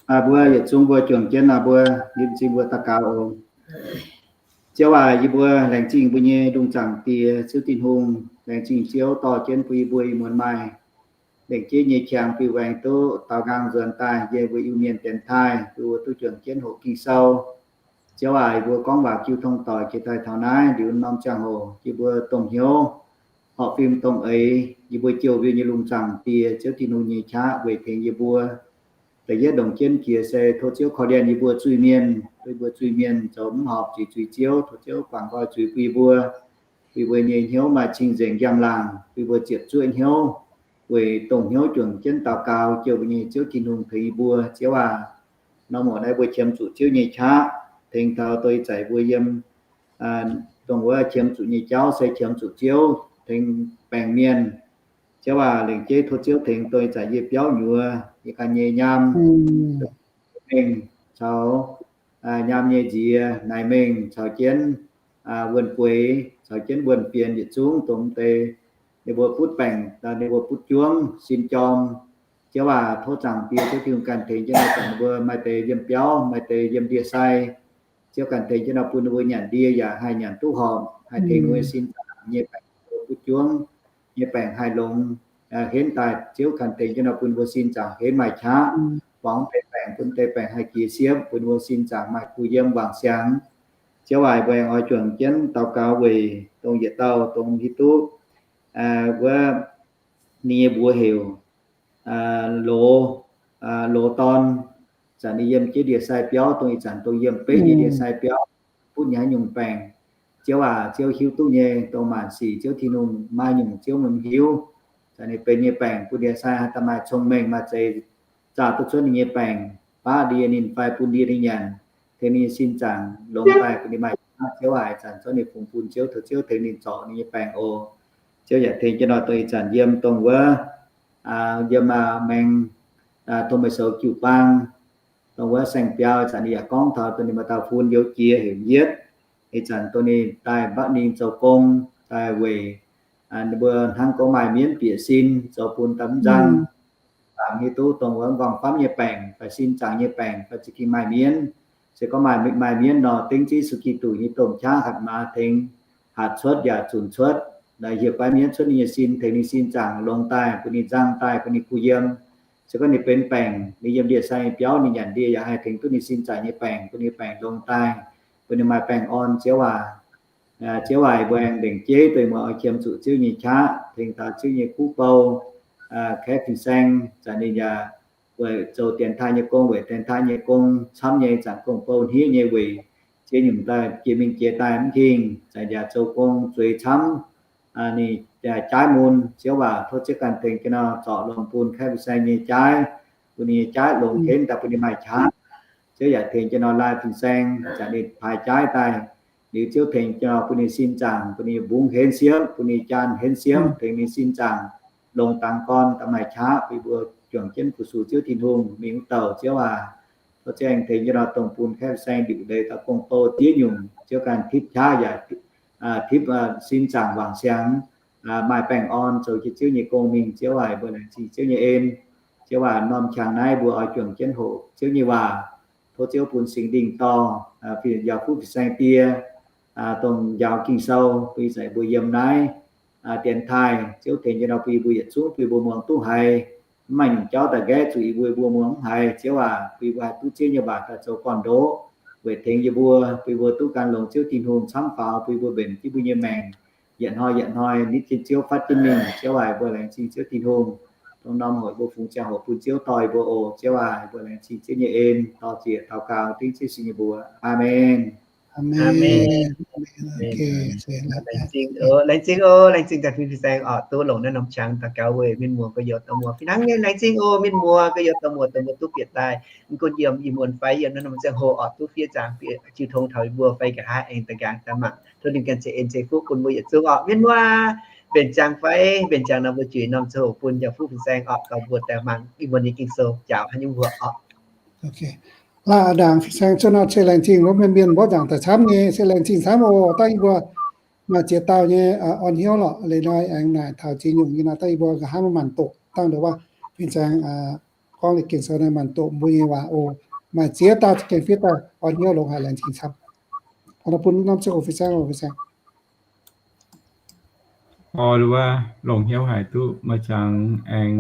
Mbuo yietc zungv mbuo juangc jienv nor, mbuo yiem zingh mbuo daux gaux oc. Ziouv aac, yie mbuo laengz zingh mbuo nyei lungh zaangc Die, Ziouv Tin-Hungh. Laengz zingh Ziouv dorh jienv bun yie mbuo ih muonz maaih lengc jeiv nyei qangx biux waengx duqv daaux nqaang nzuonx daaih yiem mbuo Iu-Mienh dienx taaih, bun mbuo duqv juangc jienv hoqc Ging-Sou. Ziouv aac, yie mbuo gorngv waac jiu tong doic jiex daaih taux naaiv liuz norm ziangh hoc, yie mbuo domh hnyouv horpc fim dongh eix, yie mbuo jouh mbuo nyei lungh zaangc Diex, Ziouv Tin-Hungh nyei qaqv weic tengx yie mbuo. Da'yietv ndongc jienv jiex se tov Ziouv korv-lienh yie mbuo zuiz-mienh, tov yie mbuo zuiz-mienh zoux mv horpc zuiz zuiz Ziouv, tov Ziouv guangc nqoi zuiz bun yie mbuo, bun yie mbuo nyei hnyouv maaih cing-nzengc njang-laangc, bun yie mbuo ziepc zuoqv hnyouv, weic dongh hnyouv juangc jienv daux gaux jouh mbuo nyei Ziouv Tin-Hungh tengx yie mbuo. Ziouv aac, norm muoc naaiv mbuo qiemx zuqc Ziouv nyei qaqv tengx taux doix-zac mbuo yiem dongh wuov qiemx zuqc nyei jauv se qiemx zuqc Ziouv tengx baengc mienh. Ziouv aac, lengc jeiv tov Ziouv tengx doix-zac yie biauv nyuoz, yie ganh nyei nyaam, mengh caux nyaam nyei nziex, naaic mengh caux jienv wuon-gueix caux jienv wuon-bienx yietc zungv dongh deix ninh mbuo butv baengc, ninh mbuo butv juangv sin jorm. Ziouv aac, tov Zaangc Diex Ziouv Tin-Hungh ganh tengx jienv nor, ninh mbuo maaih deix yiem biauv, maaih deix yiem ndie-sai. Ziouv ganh tengx jienv nor bun ninh mbuo nyanc ndie yaac haih nyanc duqv horpc, haih tengx ninh mbuo sin zaangc nyei baengc, ninh mbuo butv juangv nyei baengc haih longx henv daaih. Ziouv ganh tengx jienv nor bun ninh mbuo sin zaangc henv maaih qaqv, borngz deix baengc, bun deix baengc haih jiex siepv, bun ninh mbuo sin zaangc maaih kuh yiem wangc siangx. Ziouv aac, mbuo aengx oix juangc jienv daux gaux weic dongh yietc dauh dongh hiuv duqv wuov ninh nyei mbuox heuc Loz, Loz dorn. Zanc ninh yiem jienv ndie-sai biauv, dongh ih zanc dongh yiem beqv nyei ndie-sai biauv, butv nyei haaix nyungc baengc. Ziouv aac, Ziouv hiuv duqv nyei, dongh maanc sic Ziouv Tin-Hungh, maaih nyungc Ziouv mv hiuv. Zanc ninh benx nyei baengc bun ndie-sai haaix dauh maaih cong-mengh maaih zeix zaah duqv cuotv ninh nyei baengc, baav ndie ninh fai bun ndie ninh nyanc, tengx ninh nyei sin zaangc longx daaih bun ninh maaih qaqv. Ziouv aac, ih zanc zorqv ninh fungx bun Ziouv, tov Ziouv tengx ninh zorc ninh nyei baengc oc. Ziouv yaac tengx jienv nor dongh ih zanc yiem dongh wuov, yiem maengx tong meih soux jiu-baang, dongh wuov saeng-biaa, ih zanc ninh yaac gorngv taux dongh ninh maaih dauh fun youz jiex heuc Yietv. Ih zanc dongh ninh daaih Bắc Ninh zoux gong, daaih weic ninh mbuo hnangv gorngv maaih mienv bieqc sin zoux bun daaih mv nzangc. Zaangc hiuv duqv dongh wuov nqorngv-famv nyei baengc fai sin zaangc nyei baengc fai za'gengh maaih mienv. Se gorngv maaih, maaih mienv nor, dengv Ziouv Yesu Giduc nyei domh qaqv hatc maaz tengx hatc cuotv yaac zunc cuotv, hieh guaiv mienv cuotv ninh nyei sin, tengx ninh sin zaangc longx daaih, bun ninh nzang daaih, bun ninh kuh yiem. Se gorngv ninh benx baengc, ninh yiem ndie-sai nyei biauv, ninh nyanc ndie yaac haih tengx duqv ninh sin zaangc nyei baengc, bun ninh baengc longx daaih, bun ninh maaih baengh orn. Ziouv aac, Ziouv aac, mbuo aengx lengc jeiv deix muoz oix qiemx zuqc Ziouv nyei qaqv, tengx taux Ziouv nyei kuv bou, kaeqv fin-saeng, zanc ninh yaac weic zoux dienx taaih nyei gong, weic dienx taaih nyei gong camv nyei, zanc gong-bou hniev nyei weic ziex nyungc daaih jiex mingh jiex daaih mv hingh, zanc yaac zoux gong zueiz camv, ninh jaaiv mun. Ziouv aac, tov Ziouv ganh tengx jienv nor zorc longx bun kaeqv fin-saeng nyei jaaiv, bun ninh nyei jaaiv longx henv daaih bun ninh maaih qaqv. Ziouv yaac tengx jienv nor laai fin-saeng, zanc ninh paaix jaaiv daaih, liuz Ziouv tengx jienv nor bun ninh sin zaangc, bun ninh mbungv henv siepv, bun ninh jaang henv siepv, tengx ninh sin zaangc longx dangx gorn daaih maaih qaqv, bun mbuo juangc jienv fu-sux Ziouv Tin-Hungh mingh wuov douc. Ziouv aac, tov Ziouv aengx tengx jienv nor dongh bun kaeqv fin-saeng ndiuc leiz daaih gong-bou ziex nyungc, Ziouv ganh tipv qaqv yaac tipv sin zaangc wangc siangx, maaih baengh orn zoux jienv Ziouv nyei gong mingh. Ziouv aac, mbuo laengz zingh Ziouv nyei en. Ziouv aac, norm qangx naaiv mbuo oix juangc jienv hoqc Ziouv nyei waac. Tov Ziouv bun Singx Lingh dorh, fin, njaaux fuqv fin-saeng die, dongh njaaux Ging-Sou, bun ih zanc mbuo yiem naaiv dienx taaih, Ziouv tengx jienv nor bun yie mbuo yietc zungv, bun yie mbuo muangx duqv haiz. Mv maaih nyungc jauv daaih nqaeqv zuqc yie mbuo, yie mbuo muangx mv haiz. Ziouv aac, bun yie mbuo haih duqv Ziouv nyei waac daaih zoux gorn-ndoqv, weic tengx yie mbuo, bun yie mbuo duqv gan longx Ziouv Tin-Hungh camv faaux, bun yie mbuo mbenc jienv mbuo nyei maengc yietc hnoi yietc hnoi nitv jienv Ziouv fatv jienv mingh. Ziouv aac, mbuo laengz zingh Ziouv Tin-Hungh. Dongh norm hoc mbuo fungx ziangh hoc bun Ziouv dorh yie mbuo oc. Ziouv aac, mbuo laengz zingh Ziouv nyei en, dorh ziec daux gaux dengv Ziouv Yesu nyei mbuox. Aamen. Laengz zingh oc, laengz zingh daaih fin-saeng oc, duqv longc naaiv norm qangx daux gaux weic mienh muoz gorx-youz dorh muoz. Fih hnangv nyei laengz zingh oc, mienh muoz gorx-youz dorh muoz, dongh mbuo duqv bieqc daaih, mv gunv yiem ih muonz fai yiem naaiv norm ziangh hoc oc, duqv fiev zaangc bieqc jiu tong taux yie mbuo fai nqa'haav aengx daaih nqaang daaih mangc. Tov ninh ganh ceix en ceix fuqv bun mbuo yietc zungv oc. Mienh muoz, mbenc ziangx fai mbenc ziangx nor mbuo juix norm ziangh hoc bun njaaux fuqv fin-saeng oc, dorh mbuo daaih mangc ih muonz nyei Ging-Sou njaaux haaix nyungc mbuox oc. Laanh ndaangc fin-saeng cuotv nor se laengz zingh wuov mienh, mienh mborqv nzaangc daaih camv nyei, se laengz zingh camv oc. Dangh yie mbuo maaih ziex dauh nyei orn hnyouv lorqc. Leiz hnoi aengx naaic taux ziex nyungc nyei nor, dangh yie mbuo nqa'haav maiv maanc doqc. Dangh ndongc wuov fin-saeng gorngv liuz Ging-Sou naaiv maanc doqc mbuo nyei waac oc. Maaih ziex dauh gengh fiev daaih orn hnyouv longx haic, laengz zingh camv. Bun norm ziangh hoc fin-saeng oc, fin-saeng. Oc, wuov longx hnyouv haic duqv maaih qangx aengx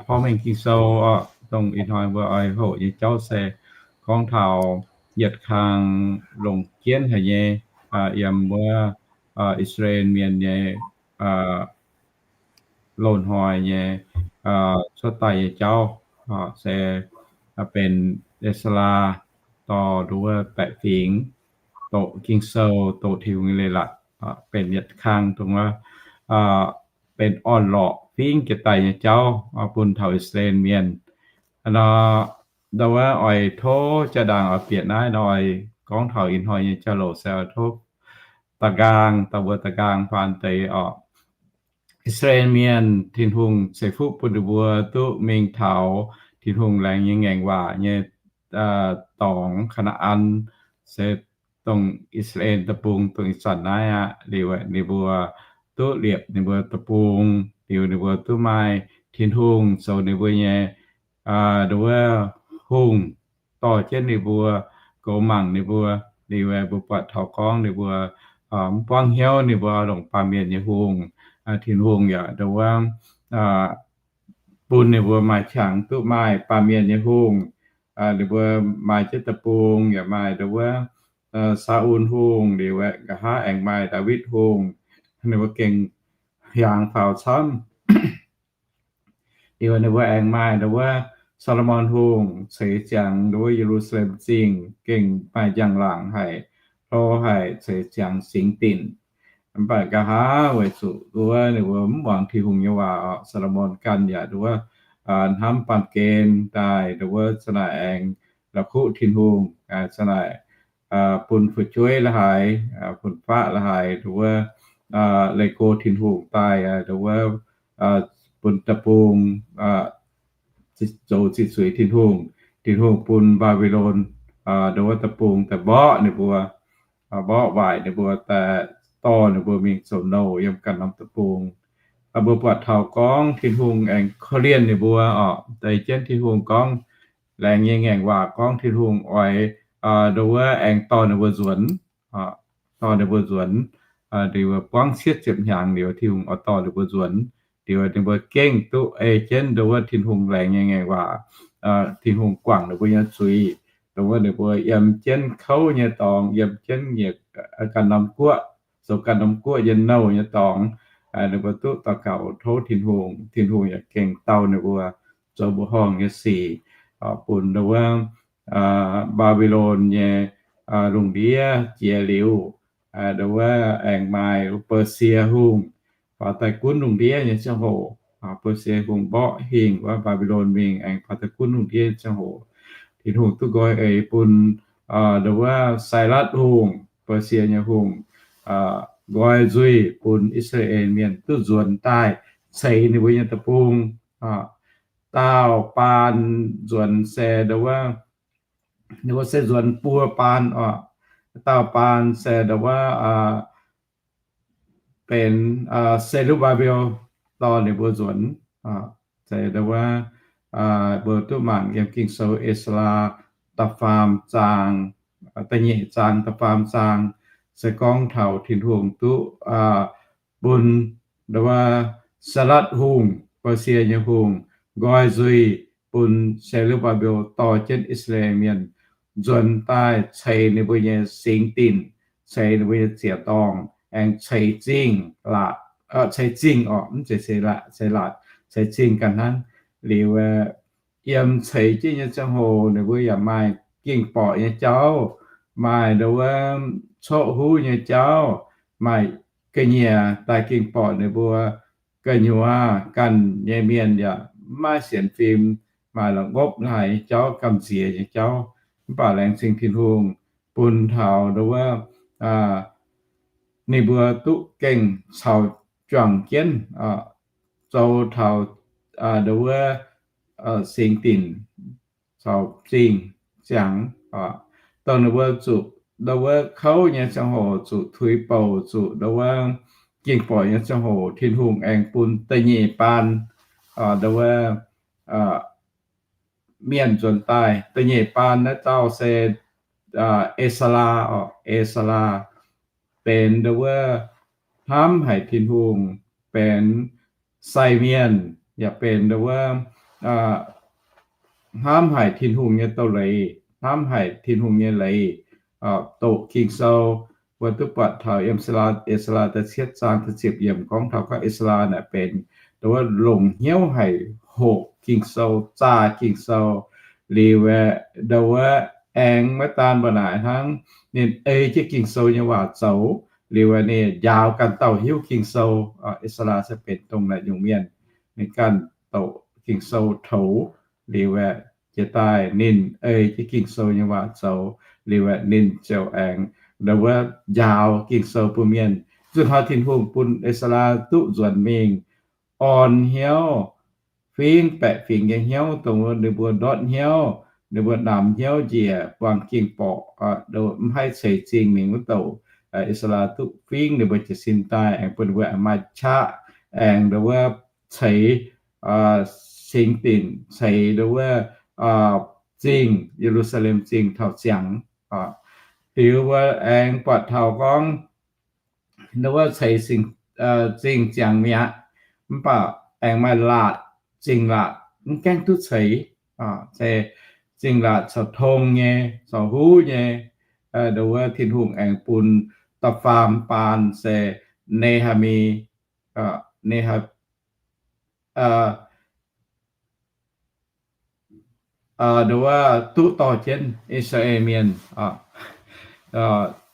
porv mengh Ging-Sou oc. Dongh ih hnoi mbuo oix hoqc nyei jauv se gorngv taux yietc kang longc jienv haic nyei, yiem wuov I^saa^laa^en Mienh nyei loz-hnoi nyei cuotv daaih nyei jauv se benx Ezra dorh nduov baeqc fingx doqc Ging-Sou, doqc Tin-Hungh nyei leiz-latc, benx yietc kang dongh wuov benx orn-lorqc fingx jiex daaih nyei jauv bun taux I^saa^laa^en Mienh. Nor, ndau wuov oix tov jaa-ndaangc oix bieqc naaiv nor, oix gorngv taux ih hnoi nyei jauv-louc se oix tov da'nqaang, da'mbuo da'nqaang faan deix orqc. I^saa^laa^en Mienh, Tin-Hungh ceix fuqv bun ninh mbuo duqv mingh taux Tin-Hungh laengz nyei ngaengc waac nyei dorngx Kaa^naa^an, se dongh I^saa^laa^en Deic-Bung dongh ih zanc naaiv aqv. Liuz ninh mbuo duqv liepc ninh mbuo deic-bung, liuz ninh mbuo duqv maaih Tin-Hungh zoux ninh mbuo nyei nduov hungh, dorh jienv ninh mbuo, goux mangc ninh mbuo. Liuz mbuo buatc taux gorngv ninh mbuo mv buangv hnyouv ninh mbuo longc baamh mienh nyei hungh, Tin-Hungh yaac nduov bun ninh mbuo maaih qangx duqv maaih baamh mienh nyei hungh. Ninh mbuo maaih jienv deic-bung, yaac maaih nduov Saa^un Hungh, liuz nqa'haav aengx maaih Ndaawitv Hungh. Ninh mbuo gengh hiaangx faaux camv. Liuz ninh mbuo aengx maaih nduov Saa^lo^morn Hungh ceix ziangx nduov Ye^lu^saa^lem Zingh, gengh maaih njang-laangc haic, hlo haic, ceix ziangx singx dinc. Mv baac nqa'haav weic zuqc nduov ninh mbuo mv muangx Tin-Hungh nyei waac orqc, Saa^lo^morn ganh yaac nduov hnamv baamh gen daaih, nduov za'naaic aengx la'kuqv Tin-Hungh, za'naaic bun fu'jueiv la'haaix, fun-faqv la'haaix, nduov leih go Tin-Hungh daaih, nduov bun deic-bung zoux zinh zuiz Tin-Hungh. Tin-Hungh bun Mbaa^mbi^lon nduov deic-bung daaih mborqv ninh mbuo, mborqv waaic ninh mbuo, daaih dorh ninh mbuo mingh zoux nouh yiem ganh norm deic-bung. Mbuo buatc taux gorngv Tin-Hungh aengx korv-lienh ninh mbuo orqc. Deix jienv Tin-Hungh gorngv, laengz nyei ngaengc waac gorngv Tin-Hungh oix nduov aengx dorh ninh mbuo nzuonx, dorh ninh mbuo nzuonx. Liuz buangv cietv ziepc hnyangx liuz, Tin-Hungh oix dorh ninh mbuo nzuonx. Liuz ninh mbuo gengh duqv ei jienv nduov Tin-Hungh laengz nyei ngaengc waac. Tin-Hungh guangc ninh mbuo nyei zuiz, nduov ninh mbuo yiem jienv kouv nyei dorngx, yiem jienv ganh norm guoqv, zoux ganh norm guoqv nyei nouh nyei dorngx. Ninh mbuo duqv daux gaux tov Tin-Hungh, Tin-Hungh yaac gengh dau ninh mbuo zoux mbuoqc horngh nyei sic, bun nduov Mbaa^mbi^lon nyei lungh ndiev jiex liuz, nduov aengx maaih Baasie Hungh faaux daaih gunv lungh ndiev nyei ziangh hoc, Baasie Hungh mborqv hingh wuov Mbaa^mbi^lon mingh, aengx faaux daaih gunv lungh ndiev nyei ziangh hoc, Tin-Hungh duqv nqoi eix bun nduov Sailatv Hungh, Baasie nyei hungh, nqoi nzuih bun I^saa^laa^en Mienh duqv nzuonx daaih ceix ninh mbuo nyei deic-bung. Daauh baan nzuonx se nduov, ninh mbuo se nzuonx buo baan orqc. Daauh baan se nduov benx Se^lu^mbaa^mbel dorh ninh mbuo nzuonx. Se nduov mbuo duqv mangc yiem Ging-Sou Ezra da'faam zaang, da'nyeic zaang, da'faam zaang, se gorngv taux Tin-Hungh duqv bun nduov Sailatv Hungh, Baasie nyei hungh, nqoi nzuih bun Se^lu^mbaa^mbel dorh jienv I^saa^laa^en Mienh nzuonx daaih ceix ninh mbuo nyei singx dinc, ceix ninh mbuo nyei ziex dorngh, aengx ceix zingh laatc, ceix zingh orqc, mv zeiz ceix laatc, ceix laatc, ceix zingh ganh hnangv. Liuz yiem ceix jienv nyei ziangh hoc ninh mbuo yaac maaih gengh borqc nyei jauv, maaih nduov coqv huv nyei jauv, maaih ga'nyiec daaih gengh borqc ninh mbuo gu'nyuoz ganh nyei mienh yaac mv maaih sienx fim, maaih la'ngopv la'haaix nyei jauv, gamh nziex nyei jauv. Mv baac laengz zingh Tin-Hungh bun taux nduov ninh mbuo duqv gengh caux juangc jienv zoux taux nduov singx dinc caux zingh ziangx. Dongh ninh mbuo zuqc nduov kouv nyei ziangh hoc, zuqc tuix bouc, zuqc nduov gengh borqc nyei ziangh hoc, Tin-Hungh aengx bun da'nyeic baan nduov mienh nzuonx daaih. Da'nyeic baan naaiv dauh se E^saa^laa orqc. E^saa^laa benx nduov hnamv haic Tin-Hungh, benx sai mienh, yaac benx nduov hnamv haic Tin-Hungh nyei douz-leiz, hnamv haic Tin-Hungh nyei leiz, doqc Ging-Sou, mbuo duqv buatc taux yiem E^saa^laa, E^saa^laa da'cietv zaang da'ziepc yiemc gorngv taux gorngv E^saa^laa naaic benx ndau wuov longc hnyouv haic hoqc Ging-Sou, zaah Ging-Sou, liuz aeqv, ndau wuov aengx maiv daan mbuo naaic hnangv, ninh ei jienv Ging-Sou nyei waac zoux, liuz aeqv, ninh njaaux ganh dauh hiuv Ging-Sou. E^saa^laa se benx dongh naaic nyungc mienh. Ninh ganh doqc Ging-Sou toux, liuz aeqv, jiex daaih ninh ei jienv Ging-Sou nyei waac zoux, liuz aeqv, ninh ziouc aengx ndau wuov njaaux Ging-Sou bun mienh. Zunh hnoi Tin-Hungh bun E^saa^laa duqv nzuonx mingh orn hnyouv, fingx baeqc fingx nyei hnyouv, dongh wuov ninh mbuo ndortv hnyouv, ninh mbuo namx hnyouv njiec buangh ging-borqc, mv haih ceix zingh mingh wuov douc. E^saa^laa duqv fingx ninh mbuo jiez sin daaih, aengx bun ninh mbuo aengx maaih qaqv, aengx ndau wuov ceix singx dinc, ceix ndau wuov zingh, Ye^lu^saa^lem Zingh taux ziangx. Liuz mbuo aengx buatc taux gorngv ndau wuov ceix zingh ziangx mi'aqv, mv baac aengx maaih laatc, zingh laatc mv gaengh duqv ceix. Se zingh laatc caux tong nyei, caux huv nyei. Ndau wuov Tin-Hungh aengx bun da'faam baan se Ne^haa^mi, Ne ndau wuov duqv dorh jienv I^saa^laa^en Mienh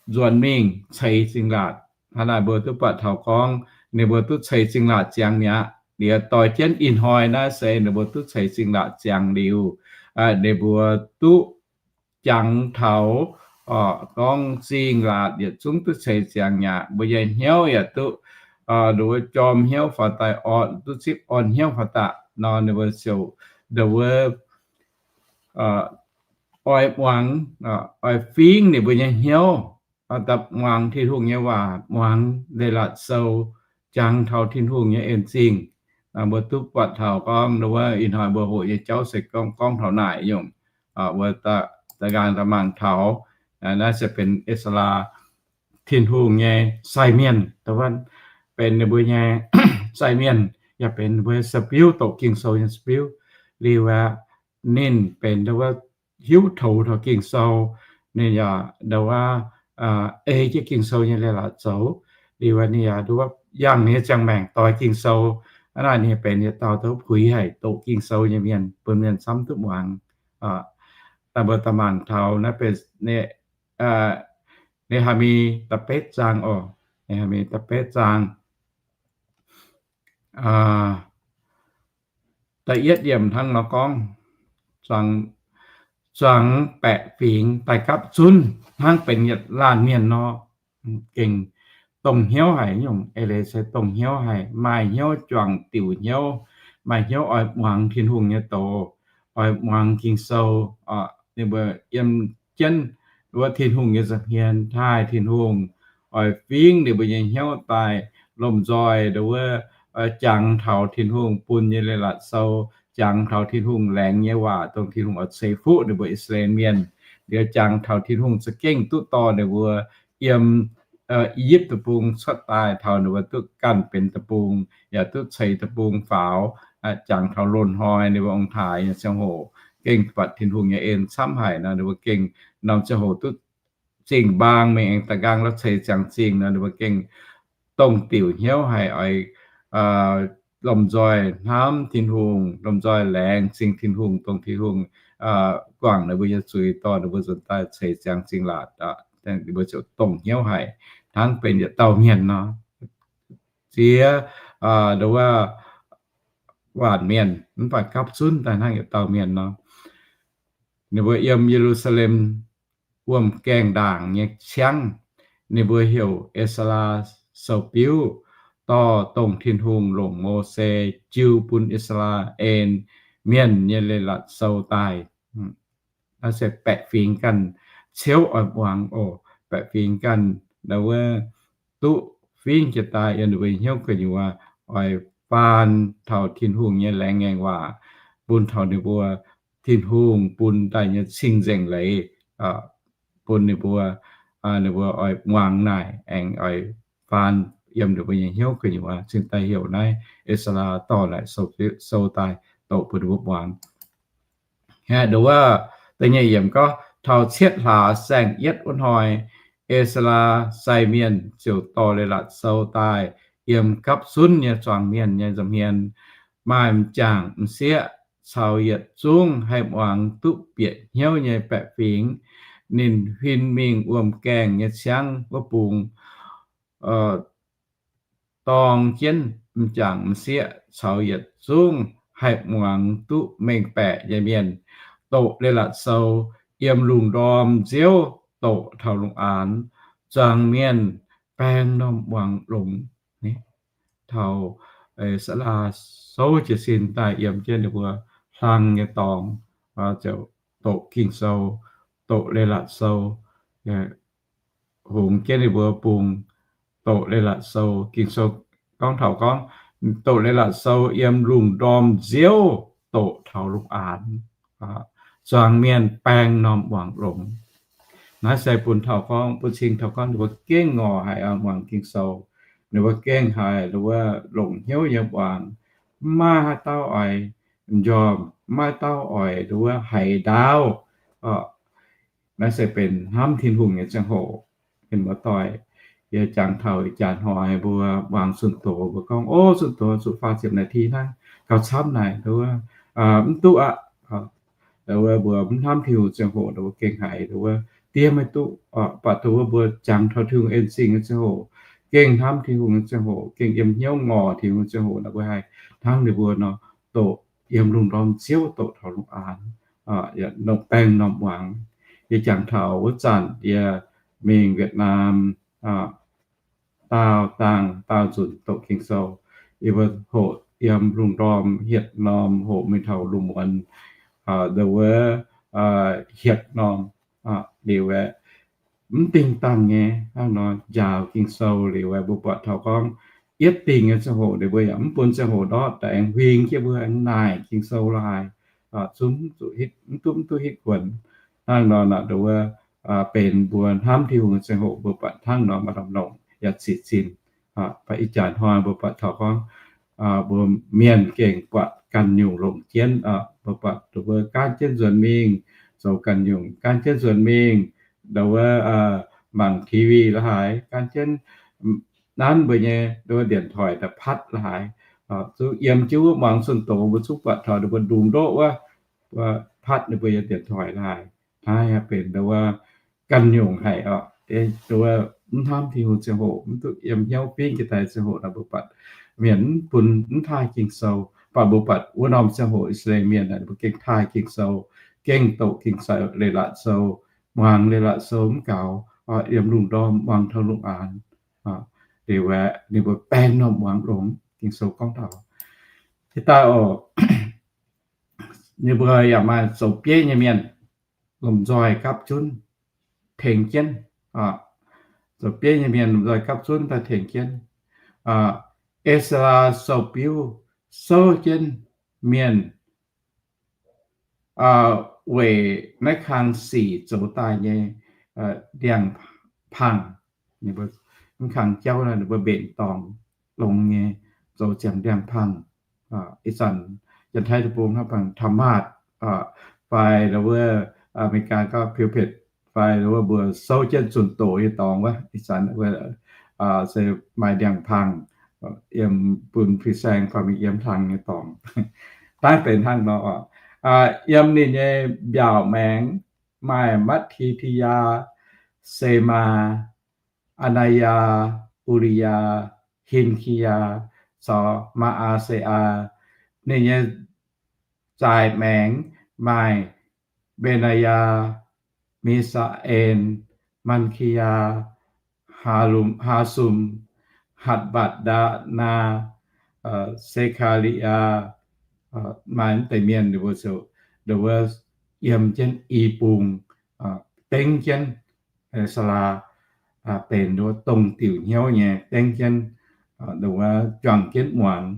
nzuonx mingh ceix zingh laatc. Hnangv naaic mbuo duqv buatc taux gorngv ninh mbuo duqv ceix zingh laatc ziangx mi'aqv. Liuz doix jienv ih hnoi naaiv se ninh mbuo duqv ceix zingh laatc ziangx liuz, ninh mbuo duqv jangx taux gorngv zingh laatc yietc zungv duqv ceix ziangx mi'aqv. Mbuo nyei hnyouv yaac duqv ndau wuov jorm hnyouv faaux daaih, duqv zipv orn hnyouv faaux daaih nor, ninh mbuo ziouc ndau wuov oix muangx, oix fingx ninh mbuo nyei hnyouv, daaih muangx Tin-Hungh nyei waac, muangx Leiz-Latc Sou, jangx taux Tin-Hungh nyei en zingh. Mbuo duqv buatc taux gorngv ndau wuov ih hnoi mbuo hoqc nyei jauv se gorngv, gorngv taux naaic nyungc. Mbuo da'nqaang da'mangc taux naaiv se benx E^saa^laa, Tin-Hungh nyei sai mienh, dongh wuov benx ninh mbuo nyei sai mienh, yaac benx ninh mbuo nyei saa-biuv, doqc Ging-Sou nyei saa-biuv. Liuz aqv, ninh benx ndau wuov hiuv toux taux Ging-Sou, ninh yaac ndau wuov ei jienv Ging-Sou nyei leiz-latc zoux. Liuz ninh yaac ndau wuov yangh nyei ziangh maengc doix Ging-Sou. Hnangv naaic ninh benx yietc dauh duqv puix haic doqc Ging-Sou nyei mienh, bun mienh camv duqv muangx. Daaih mbuo daaih mangc taux naaiv benx Ne^haa^mi da'betv zaang oc. Ne^haa^mi da'betv zaang da'yietv yiemc hnangv nor gorngv, zuangx baeqc fingx daaih gapv zunv hnangv benx yietc laanh mienh nor, gengh dongh hnyouv haic nyungc. Eix leiz se dongh hnyouv haic, maaih hnyouv juangc diuc hnyouv, maaih hnyouv oix muangx Tin-Hungh nyei doz, oix muangx Ging-Sou. Ninh mbuo yiem jienv wuov Tin-Hungh nyei nza'hmien taaih Tin-Hungh, oix fingx ninh mbuo nyei hnyouv daaih lomh nzoih ndau wuov jangx taux Tin-Hungh bun nyei leiz-latc sou, jangx taux Tin-Hungh laengz nyei waac dongh Tin-Hungh oix ceix fuqv ninh mbuo I^saa^laa^en Mienh. Liuz jangx taux Tin-Hungh za'gengh duqv dorh ninh mbuo yiem I^yipv Deic-Bung cuotv daaih taux ninh mbuo duqv ganh benx deic-bung yaac duqv ceix deic-bung faaux, jangx taux loz-hnoi ninh mbuo ong-taaix nyei ziangh hoc gengh buatc Tin-Hungh nyei en camv haic nor, ninh mbuo gengh norm ziangh hoc duqv zingh mbaang mingh aengx da'nqaang la'ceix ziangx zingh nor, ninh mbuo gengh dongh diuc hnyouv haic, oix lomh nzoih hnamv Tin-Hungh, lomh nzoih laengz zingh Tin-Hungh, dongh Tin-Hungh guangc ninh mbuo nyei zuiz, dorh ninh mbuo nzuonx daaih ceix ziangx zingh laatc. Ninh mbuo ziouc dongh hnyouv haic hnangv benx yietc dauh mienh nor. Ziex ndau wuov waanc mienh mv baac gapv zunv daaih hnangv yietc dauh mienh nor. Ninh mbuo yiem Ye^lu^saa^lem wuom gaengh ndaangc nyei ciangv, ninh mbuo heuc E^saa^laa sou-biuv dorh dongh Tin-Hungh longc Mose jiu bun I^saa^laa^en Mienh nyei leiz-latc sou daaih. Naaiv se baeqc fingx ganh ciouv oix muangx oc. Baeqc fingx ganh ndau wuov duqv fingx jiex daaih yiem ninh mbuo hnyouv gu'nyuoz, oix faan taux Tin-Hungh nyei laengz ngaengc waac bun taux ninh mbuo, Tin-Hungh bun daaih nyei cing-nzengc leiz bun ninh mbuo, ninh mbuo oix muangx naaic aengx oix faan yiem ninh mbuo nyei hnyouv gu'nyuoz, cingx daaih heuc naaiv E^saa^laa dorh naaic sou daaih doqc bun ninh mbuo muangx. Aa, dongh wuov da'nyeic yiemc gorngv, taux cietv hlaax saeng-yietv wuov hnoi, E^saa^laa sai mienh ziouc dorh leiz-latc sou daaih yiem gapv zunv nyei zuangx mienh nyei nza'hmien, maaih m'jangc m'sieqv caux yietc zungv haih muangx duqv bieqc hnyouv nyei baeqc fingx. Ninh huin mingh wuom-gaengh nyei ciangv wuov bung dorng jienv m'jangc m'sieqv caux yietc zungv haih muangx duqv mengh baeqc nyei mienh doqc leiz-latc sou yiem lungh ndorm nziouv doqc taux lungh aanx. Zuangx mienh baeng m'normh muangx longx. Taux E^saa^laa souv jiez sin daaih yiem jienv ninh mbuo hlang nyei dorngx, ziouc doqc Ging-Sou, doqc leiz-latc sou, hungx jienv ninh mbuo bung doqc leiz-latc sou. Ging-Sou gorngv taux gorngv, doqc leiz-latc sou yiem lungh ndorm nziouv doqc taux lungh aanx. Zuangx mienh baeng m'normh muangx longx. Naaiv se bun taux gorngv, bun cing taux gorngv ninh mbuo gengh ngorc haic muangx Ging-Sou. Ninh mbuo gengh haic nduov longc hnyouv yiem muangx. Mv maaih haaix dauh oix m'njormh, mv maaih dauh oix nduov haiz ndaauv. Naaiv se benx hnamv Tin-Hungh nyei ziangh hoc. Mienh muoz-doic, yie jangx taux ih jaax hnoi mbuo muangx zunh doz mbuo gorngv, o, zunh doz zuqc faah ziepc naaic ti hnangv, gauh camv naaic, nduov mv duqv aqv. Nduov mbuo mv hnamv Tin-Hungh ziangh hoc nduov gengh haiz nduov diev maiv duqv. Baac nduov mbuo jangx taux Tin-Hungh en-zingh nyei ziangh hoc, gengh hnamv Tin-Hungh nyei ziangh hoc, gengh yiem hnyouv ngorc Tin-Hungh nyei ziangh hoc naaic, mbuo haih hnangv ninh mbuo nor, doqc yiem lungh ndorm nziouv doqc taux lungh aanx, baeng m'normh muangx. Yie jangx taux wuov zanc yie mingh Việt Nam daauh dangh daauh nzunc doqc Ging-Sou. Yie mbuo hoqc yiem lungh ndorm hietc norm, hoqc mingh taux lungh muonz, nduov hietc norm. Liuz aeqv, mv dingh dangh nyei hnangv nor njaaux Ging-Sou. Liuz aeqv, mbuo buatc taux gorngv yietv dingh nyei ziangh hoc ninh mbuo yaac mv bun ziangh hoc ndortv, daaih aengx huing jienv mbuo aengx naaic Ging-Sou laaix, zungv mv duqv, mv duqv hitv kuonx. Hnangv nor nduov benx mbuo hnamv Tin-Hungh nyei ziangh hoc mbuo buatc hnangv nor maaih lamh longc yaac ziqc zinh. Baac ih jaax hnoi mbuo buatc taux gorngv mbuo mienh gengh buatc ganh nyungc longc jienv. Mbuo buatc nduov gaanv jienv nzuonx mingh zoux ganh nyungc, gaanv jienv nzuonx mingh nduov mangc TV la'haaix, gaanv jienv nanv mbuo nyei nduov điện thoại daaih patv la'haaix. Zungv yiem jienv wuov muangx zunh doz mbuo zungv buatc taux ninh mbuo ndungx ndoqv wuov, mbuo patv ninh mbuo nyei điện thoại la'haaix. Naaiv benx nduov ganh nyungc haic oc. Nduov mv hnamv Tin-Hungh ziangh hoc, mv duqv yiem hnyouv fingx jiex daaih ziangh hoc nor mbuo buatc mienh mv bun, mv taaih Ging-Sou. Baac mbuo buatc wuov norm ziangh hoc I^saa^laa^en Mienh mbuo gengh taaih Ging-Sou, gengh doqc Ging-Sou, leiz-latc sou, muangx leiz-latc sou mv gaux, yiem lungh ndorm muangx taux lungh aanx. Liuz aeqv, ninh mbuo baeng m'normh muangx longx. Ging-Sou gorngv taux, hitv daaih oc, ninh mbuo yaac maaih zoux bieiv nyei mienh lomh nzoih gapv zunv tengx jienv. Zoux bieiv nyei mienh lomh nzoih gapv zunv daaih tengx jienv. E^saa^laa sou-biuv souv jienv mienh weic naaiv kang sic zoux daaih nyei ndiangx-pangh. Mv kang jauv ninh mbuo mbenc dorngx longx nyei, zoux ziangx ndiangx-pangh. Ih zanc Janx-Taiv deic-bung hnangv bangc ธรรมาสน์ fai wuov Aa^me^li^gaa gorngv พิวเพจ fai wuov mbuo souv jienv zunh doz nyei dorngx wuov, ih zanc se maaih ndiangx-pangh yiem bun fin-saeng fai mingh yiem hlang nyei dorngx. Daaih benx hnangv nor oc. Yiem ninh nyei mbiaauc maengx maaih มัทธิทยา เสมา อานาญา อุริยา ฮิลคิยา caux มาอาเซอา. Ninh nyei zaaix maengx maaih เบนาญา มีซาเอล มัลคียา ฮาลุม ฮาซุม หัดบัดดานา เซคาริยา. Maaih mv deix mienh ninh mbuo ziouc, ninh mbuo yiem jienv i bung, dengv jienv Esalaa, benx wuov dongh diuc hnyouv nyei, dengv jienv, wuov juangc jienv muangx.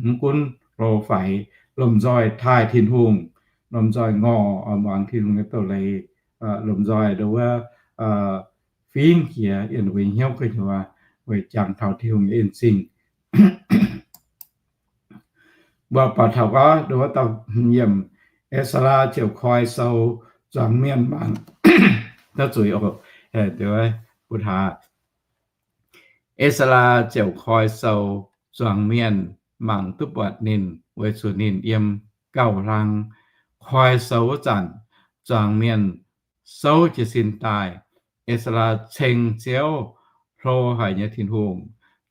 Mv gunv hlo faix, lomh nzoih taaih Tin-Hungh, lomh nzoih ngorc muangx Tin-Hungh nyei doz-leiz, lomh nzoih wuov fingx jiex yiem ninh mbuo nyei hnyouv gu'nyuoz weic jangx taux Tin-Hungh nyei en zingh. Mbuo buatc taux gorngv wuov dauh hmz yiemc, Esalaa ziouc koi sou zuangx mienh muangx. Naaiv zuqc bun hlaax. E^saa^laa ziouc koi sou, zuangx mienh mangc duqv buatc ninh, weic zuqc ninh yiem gauh hlang. Koi sou wuov zanc, zuangx mienh souv jiez sin daaih. E^saa^laa ceng Ziouv, hlo haic nyei Tin-Hungh.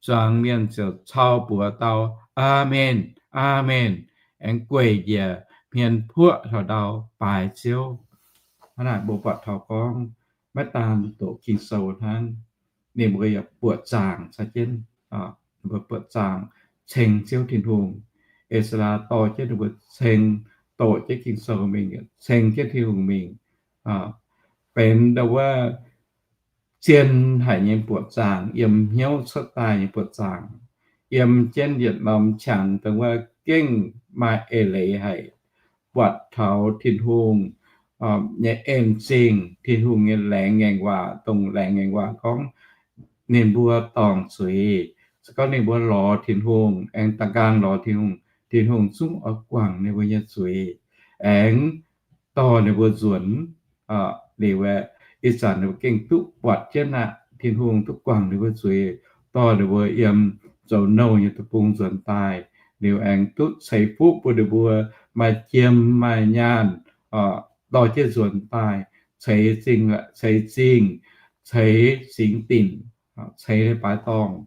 Zuangx mienh ziouc cau buoz dau, Aamen, Aamen, aengx gueic njiec hmien puoqv taux ndau baaix Ziouv. Hnangv naaic mbuo buatc taux gorngv maiv daan doqc Ging-Sou hnangv, ninh mbuo yaac buoqc zaangc caux jienv, ninh mbuo buoqc zaangc ceng Ziouv Tin-Hungh. E^saa^laa dorh jienv ninh mbuo ceng, doqc jienv Ging-Sou mingh, ceng jienv Tin-Hungh mingh, benx ndau wuov zien haic nyei buoqc zaangc, yiem hnyouv cuotv daaih nyei buoqc zaangc, yiem jienv yietc norm qangx dongh wuov gengh maaih eix leiz haic, buatc taux Tin-Hungh nyei en zingh, Tin-Hungh nyei laengz ngaengc waac, dongh laengz ngaengc waac gorngv ninh mbuo dorngc zuiz, se gorngv ninh mbuo lorz Tin-Hungh, aengx da'nqaang lorz Tin-Hungh, Tin-Hungh zungv oix guangc ninh mbuo nyei zuiz, aengx dorh ninh mbuo nzuonx. Liuz aeqv, ih zanc ninh mbuo gengh duqv buatc jienv aqv, Tin-Hungh duqv guangc ninh mbuo zuiz, dorh ninh mbuo yiem zoux nouh nyei deic-bung nzuonx daaih. Liuz aengx duqv ceix fuqv bun ninh mbuo maaih jiem maaih nyaanh, dorh jienv nzuonx daaih, ceix zingh, ceix zingh, ceix singx dinc, ceix leiz-baaix dorngh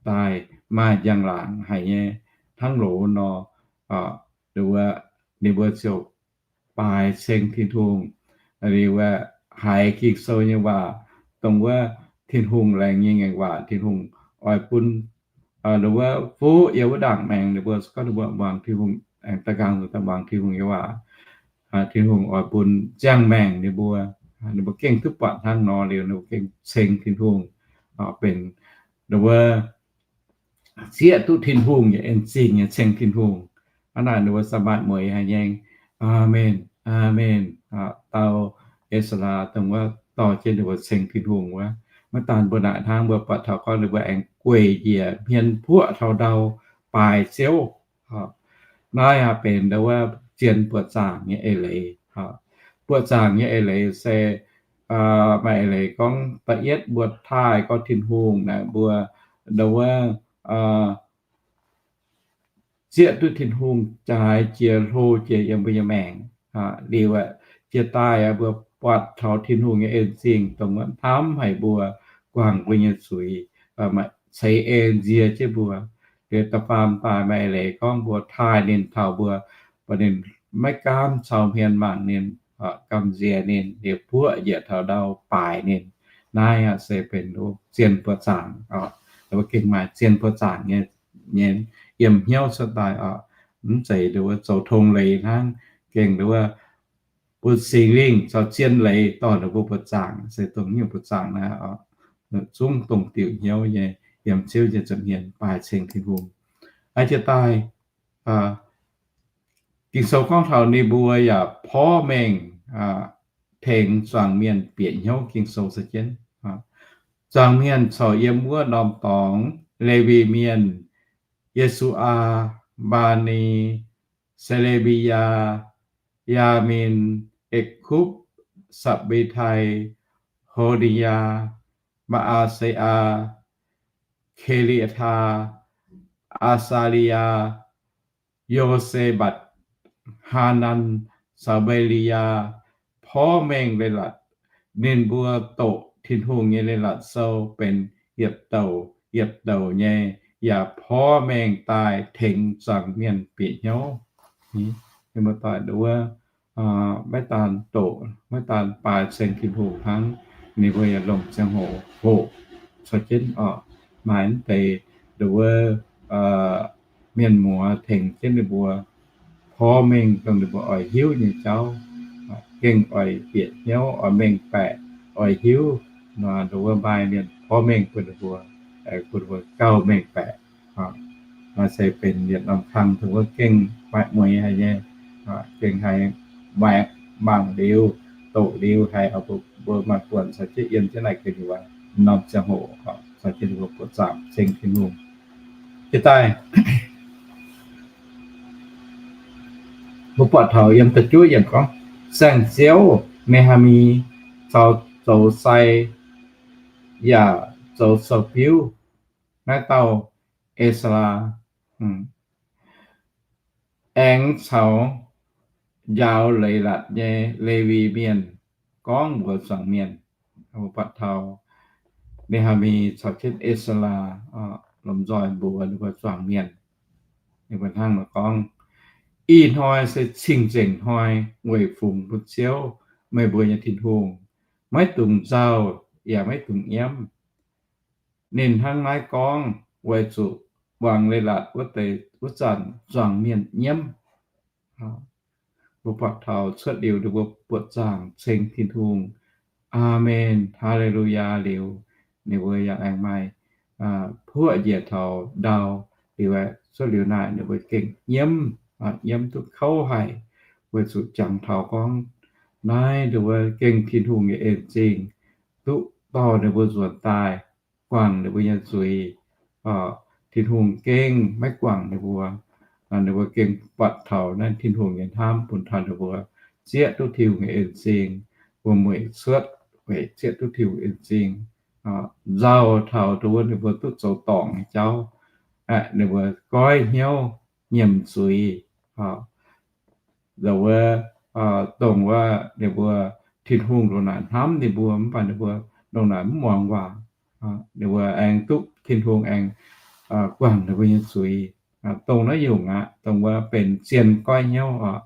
daaih, maaih njang-laangc haic nyei hnangv loz nor. Ninh mbuo ziouc baaix ceng Tin-Hungh. Liuz aeqv, haiz Ging-Sou nyei waac, dongh wuov Tin-Hungh laengz nyei ngaengc waac, Tin-Hungh oix bun, dongh wuov fuqv yiem wuov ndaangc maengx ninh mbuo, se gorngv ninh mbuo muangx Tin-Hungh, aengx da'nqaang muangx Tin-Hungh nyei waac, Tin-Hungh oix bun ziangh maengc ninh mbuo. Ninh mbuo gengh duqv buatc hnangv nor liuz, ninh mbuo gengh ceng Tin-Hungh, benx dongh wuov zieqv duqv Tin-Hungh nyei en zingh nyei ceng Tin-Hungh. Hnangv naaic ninh mbuo samaaih mueiz haic nyei, Aamen, Aamen, dau E^saa^laa dongh wuov dorh jienv ninh mbuo ceng Tin-Hungh wuov. Maiv daan mbuo naaic hnangv, mbuo buatc taux gorngv ninh mbuo aengx gueic njiec hmien puoqv taux ndau baaix Ziouv. Naaiv benx dongh wuov zien buoqc zaangc nyei eix leiz. Buoqc zaangc nyei eix leiz se, maaih eix leiz gorngv da'yietv mbuo taaih gorngv Tin-Hungh naaic mbuo dongh wuov zieqv duqv Tin-Hungh jaaix jiex hlo jiex yiem mbuo nyei maengc. Liuz aeqv, jiex daaih aeqv, mbuo buatc taux Tin-Hungh nyei en zingh dongh wuov hnamv haic mbuo, guangc mbuo nyei zuiz, ceix en nzie jienv mbuo. Liuz da'faam daaih maaih eix leiz gorngv mbuo taaih ninh taux mbuo, mbuo ninh maiv gaamv cau hmien mangc ninh, gamh nziex ninh, liuz puoqv njiec taux ndau baaix ninh. Naaiv aqv se benx zien buoqc zaangc, mbuo gengh maaih zien buoqc zaangc nyei, nyei yiem hnyouv cuotv daaih oc. Mv zeiz dongh wuov zoux tong leiz hnangv, gengh dongh wuov bun Singx Lingh caux zien leiz dorh ninh mbuo buoqc zaangc, se dongh nyungc buoqc zaangc naaiv oc. Zungv dongh diuc hnyouv nyei, yiem Ziouv nyei nza'hmien baaix ceng Tin-Hungh. Aa, jiex daaih, Ging-Sou gorngv taux ninh mbuo yaac porv mengh tengx zuangx mienh bieqc hnyouv. Ging-Sou se jienv, zuangx mienh corc yiem wuov norm dorngx, Lewi Mienh, Ye^su^aa, Mbaa^ni, Se^le^mi^yaa, Yaamin, Ekv^kupv, Sapc^mbe^tai, Ho^ni^yaa, Maa^aa^se^aa, Ke^li^aa^taa, Aa^saa^li^yaa, Yo^se^mbatc, Haanan, Saa^mbaa^li^yaa, porv mengh leiz-latc. Ninh mbuo doqc Tin-Hungh nyei leiz-latc sou benx yietc douc yietc douc nyei, yaac porv mengh daaih tengx zuangx mienh bieqc hnyouv. Ninh mbuo doic nduov maiv daan doqc, maiv daan baaix ceng Tin-Hungh hnangv, ninh mbuo yaac longc ziangh hoc hoqc caux jienv oc. Maaih mv deix nduov mienh muoz tengx jienv ninh mbuo porv mengh dongh ninh mbuo oix hiuv nyei jauv, gengh oix bieqc hnyouv, oix mengh baeqc, oix hiuv. Nduov maaih mienh porv mengh bun ninh mbuo, bun ninh mbuo gauh mengh baeqc. Naaiv se benx yietc norm kang dongh wuov gengh maaih mueiz haic nyei, gengh haiz mangc liuz, doqc liuz haiz mbuo maaih buonc caux jienv yiem jienv naaiv gengh wuov norm ziangh hoc caux jienv ninh mbuo buoqc zaangc ceng Tin-Hungh. Jiex daaih mbuo buatc taux yiem da'juov yiemc gorngv, Saengv-Ziouv, Ne^haa^mi, caux zoux sai yaac zoux sou-biuv. Naaiv dauh Ezra aengx caux njaaux leiz-latc nyei Lewi Mienh gorngv mbuox zuangx mienh. Mbuo buatc taux Ne^haa^mi caux jienv Ezra lomh nzoih mbuox ninh mbuo zuangx mienh. Ninh mbuo hnangv naaiv gorngv, Ih hnoi se cing-nzengc hnoi weic fungx bun Ziouv, meih mbuo nyei Tin-Hungh. Maiv dungx nzauh yaac maiv dungx nyiemv. Ninh hnangv naaiv gorngv weic zuqc muangx leiz-latc wuov deix wuov zanc zuangx mienh nyiemv. Mbuo buatc taux cuotv liuz ninh mbuo buoqc zaangc ceng Tin-Hungh, Aamen, Haa^le^lu^yaa liuz, ninh mbuo yaac aengx maaih puoqv njiec taux ndau. Liuz aeqv, cuotv liuz naaic ninh mbuo gengh nyiemv, nyiemv duqv kouv haic, weic zuqc jangx taux gorngv naaiv nduov gengh Tin-Hungh nyei en-zingh, duqv dorh ninh mbuo nzuonx daaih, guangc ninh mbuo nyei zuiz. Tin-Hungh gengh maiv guangc ninh mbuo. Ninh mbuo gengh buatc taux naaiv Tin-Hungh nyei hnamv bun taux ninh mbuo zieqv duqv Tin-Hungh nyei en-zingh, mbuo mueic cuotv weic zieqv duqv Tin-Hungh en-zingh, nzauh taux nduov ninh mbuo duqv zoux dorngc nyei jauv. Ninh mbuo goiv hnyouv nyiemc zuiz, nduov, dongh wuov ninh mbuo Tin-Hungh ndongc naaic hnamv ninh mbuo, mv baac ninh mbuo ndongc naaic mv muangx waac. Ninh mbuo aengx duqv Tin-Hungh aengx guangc ninh mbuo nyei zuiz. Dongh naaiv nyungc aqv, dongh wuov benx zien goiv hnyouv oc.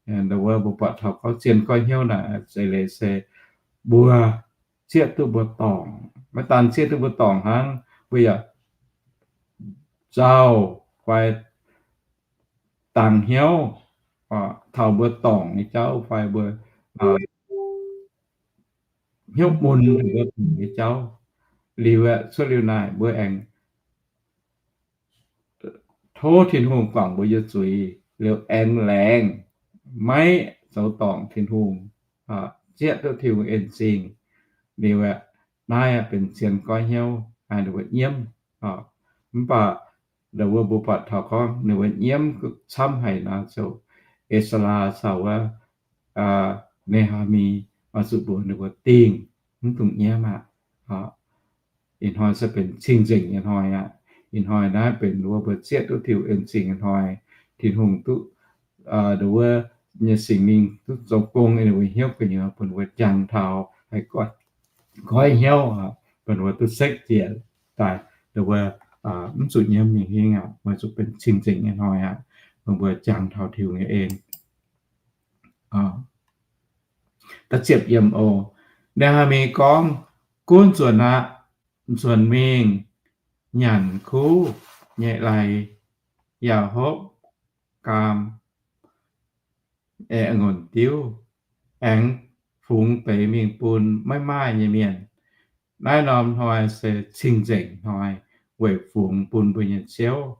Dongh wuov mbuo buatc taux gorngv zien goiv hnyouv naaic, zeiz leiz se mbuo zieqv duqv mbuo dorngc. Maiv daan zieqv duqv mbuo dorngc hnangv, mbuo yaac nzauh fai dangx hnyouv taux mbuo dorngc nyei jauv fai mbuo hnyouv mun mbuo dorngc nyei jauv. Liuz aeqv, cuotv liuz naaic mbuo aengx tov Tin-Hungh guangc mbuo nyei zuiz, liuz aengx laengz maiv zoux dorngc Tin-Hungh, zieqv duqv Tin-Hungh en-zingh. Liuz aeqv, naaiv aeqv benx zien goiv hnyouv, ninh mbuo nyiemv. Mv baac ndongh wuov mbuo buatc taux gorngv ninh mbuo nyiemv camv haic nor, ziouc Ezra caux wuov Ne^haa^mi oix zuqc mbuox ninh mbuo dingh, mv dungx nyiemv aqv. Ih hnoi se benx cing-nzengc nyei hnoi aqv. Ih hnoi naaiv benx wuov mbuo zieqv duqv Tin-Hungh en-zingh nyei hnoi. Tin-Hungh duqv, ndongh wuov nyei Singx Lingh duqv zoux gong yiem ninh mbuo hnyouv gu'nyuoz, bun ninh mbuo jangx taux haih goiv, goiv hnyouv, bun ninh mbuo duqv sekv jiex daaih, ndongh wuov mv zuqc nyiemv nyei hingv aqv, weic zuqc benx cing-nzengc nyei hnoi aqv, bun mbuo jangx taux Tin-Hungh nyei en. Da'ziepc yiemc oc. Ne^haa^mi gorngv, Gunv nzuonx aqv. Nzuonx mingh nyanc kuv nyei lai, yaac hopv gaam, aengx ngongx diuv, aengx fungx deix mingh bun maiv maaih nyei mienh. Naaiv norm hnoi se cing-nzengc hnoi weic fungx bun mbuo nyei Ziouv.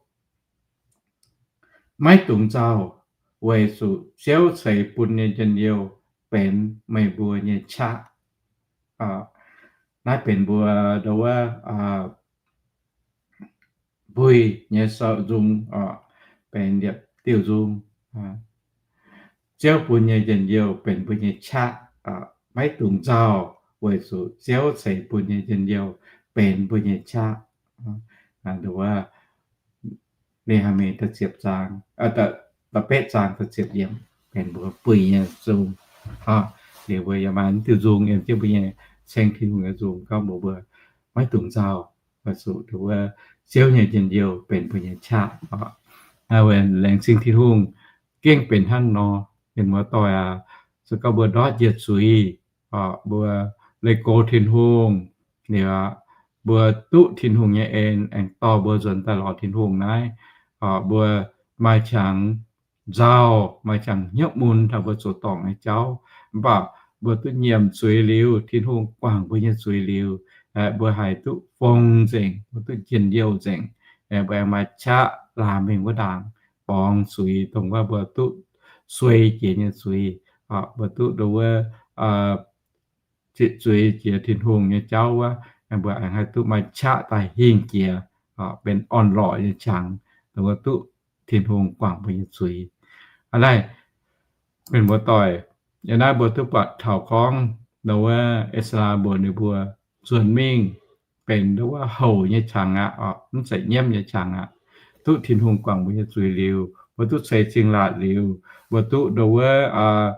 Maiv dungx nzauh, weic zuqc Ziouv ceix bun nyei njien-youh benx meih mbuo nyei qaqv. Naaiv benx mbuo ndongh wuov buih nyei sou nzung, benx liepc diuh nzung. Ziouv bun nyei njien-youh benx mbuo nyei qaqv. Maiv dungx nzauh, weic zuqc Ziouv ceix bun nyei njien-youh benx mbuo nyei qaqv. Ndongh wuov Ne^haa^mi da'ziepc zaang, da'betv zaang da'ziepc yiemc benx mbuo buih nyei nzung. Liuz mbuo yaac maaih diuh nzung yiem jienv mbuo nyei ceng Tin-Hungh nyei nzung gorngv mbuox mbuo maiv dungx nzauh, weic zuqc ndongh wuov Ziouv nyei njien-youh benx mbuo nyei qaqv. Laengz zingh Tin-Hungh, gengh benx hnangv nor, mienh muoz-doic aac, se gorngv mbuo ndortv njiec zuiz, mbuo leih go Tin-Hungh, liuz mbuo duqv Tin-Hungh nyei en aengx dorh mbuo nzuonx daaih lorz Tin-Hungh naaiv, mbuo maaih qangx nzauh, maaih qangx hnyouv mun taux mbuo zoux dorngc nyei jauv. Mv baac mbuo duqv nyiemc zuiz liuz, Tin-Hungh guangc mbuo nyei zuiz liuz, mbuo haih duqv fong nzengc, mbuo duqv njien-youh nzengc. Mbuo aengx maaih qaqv laamh mingh wuov ndaangc borngz zuiz, dongh wuov mbuo duqv suei jiex nyei zuiz, mbuo duqv ndongh wuov zitc zuiz jiex Tin-Hungh nyei jauv wuov, mbuo aengx haih duqv maaih qaqv daaih hingh jiex, benx orn-lorqc nyei qangx, dongh wuov duqv Tin-Hungh guangc mbuo nyei zuiz. Aa naaiv, mienh muoz-doic, yiem naaiv mbuo duqv buatc taux gorngv ndau wuov Ezra mbuox ninh mbuo, nzuonx mingh benx ndau wuov houx nyei qangx aqv, mv zeiz nyiemv nyei qangx aqv. Duqv Tin-Hungh guangc mbuo nyei zuiz liuz, mbuo duqv ceix zingh laatc liuz, mbuo duqv ndau wuov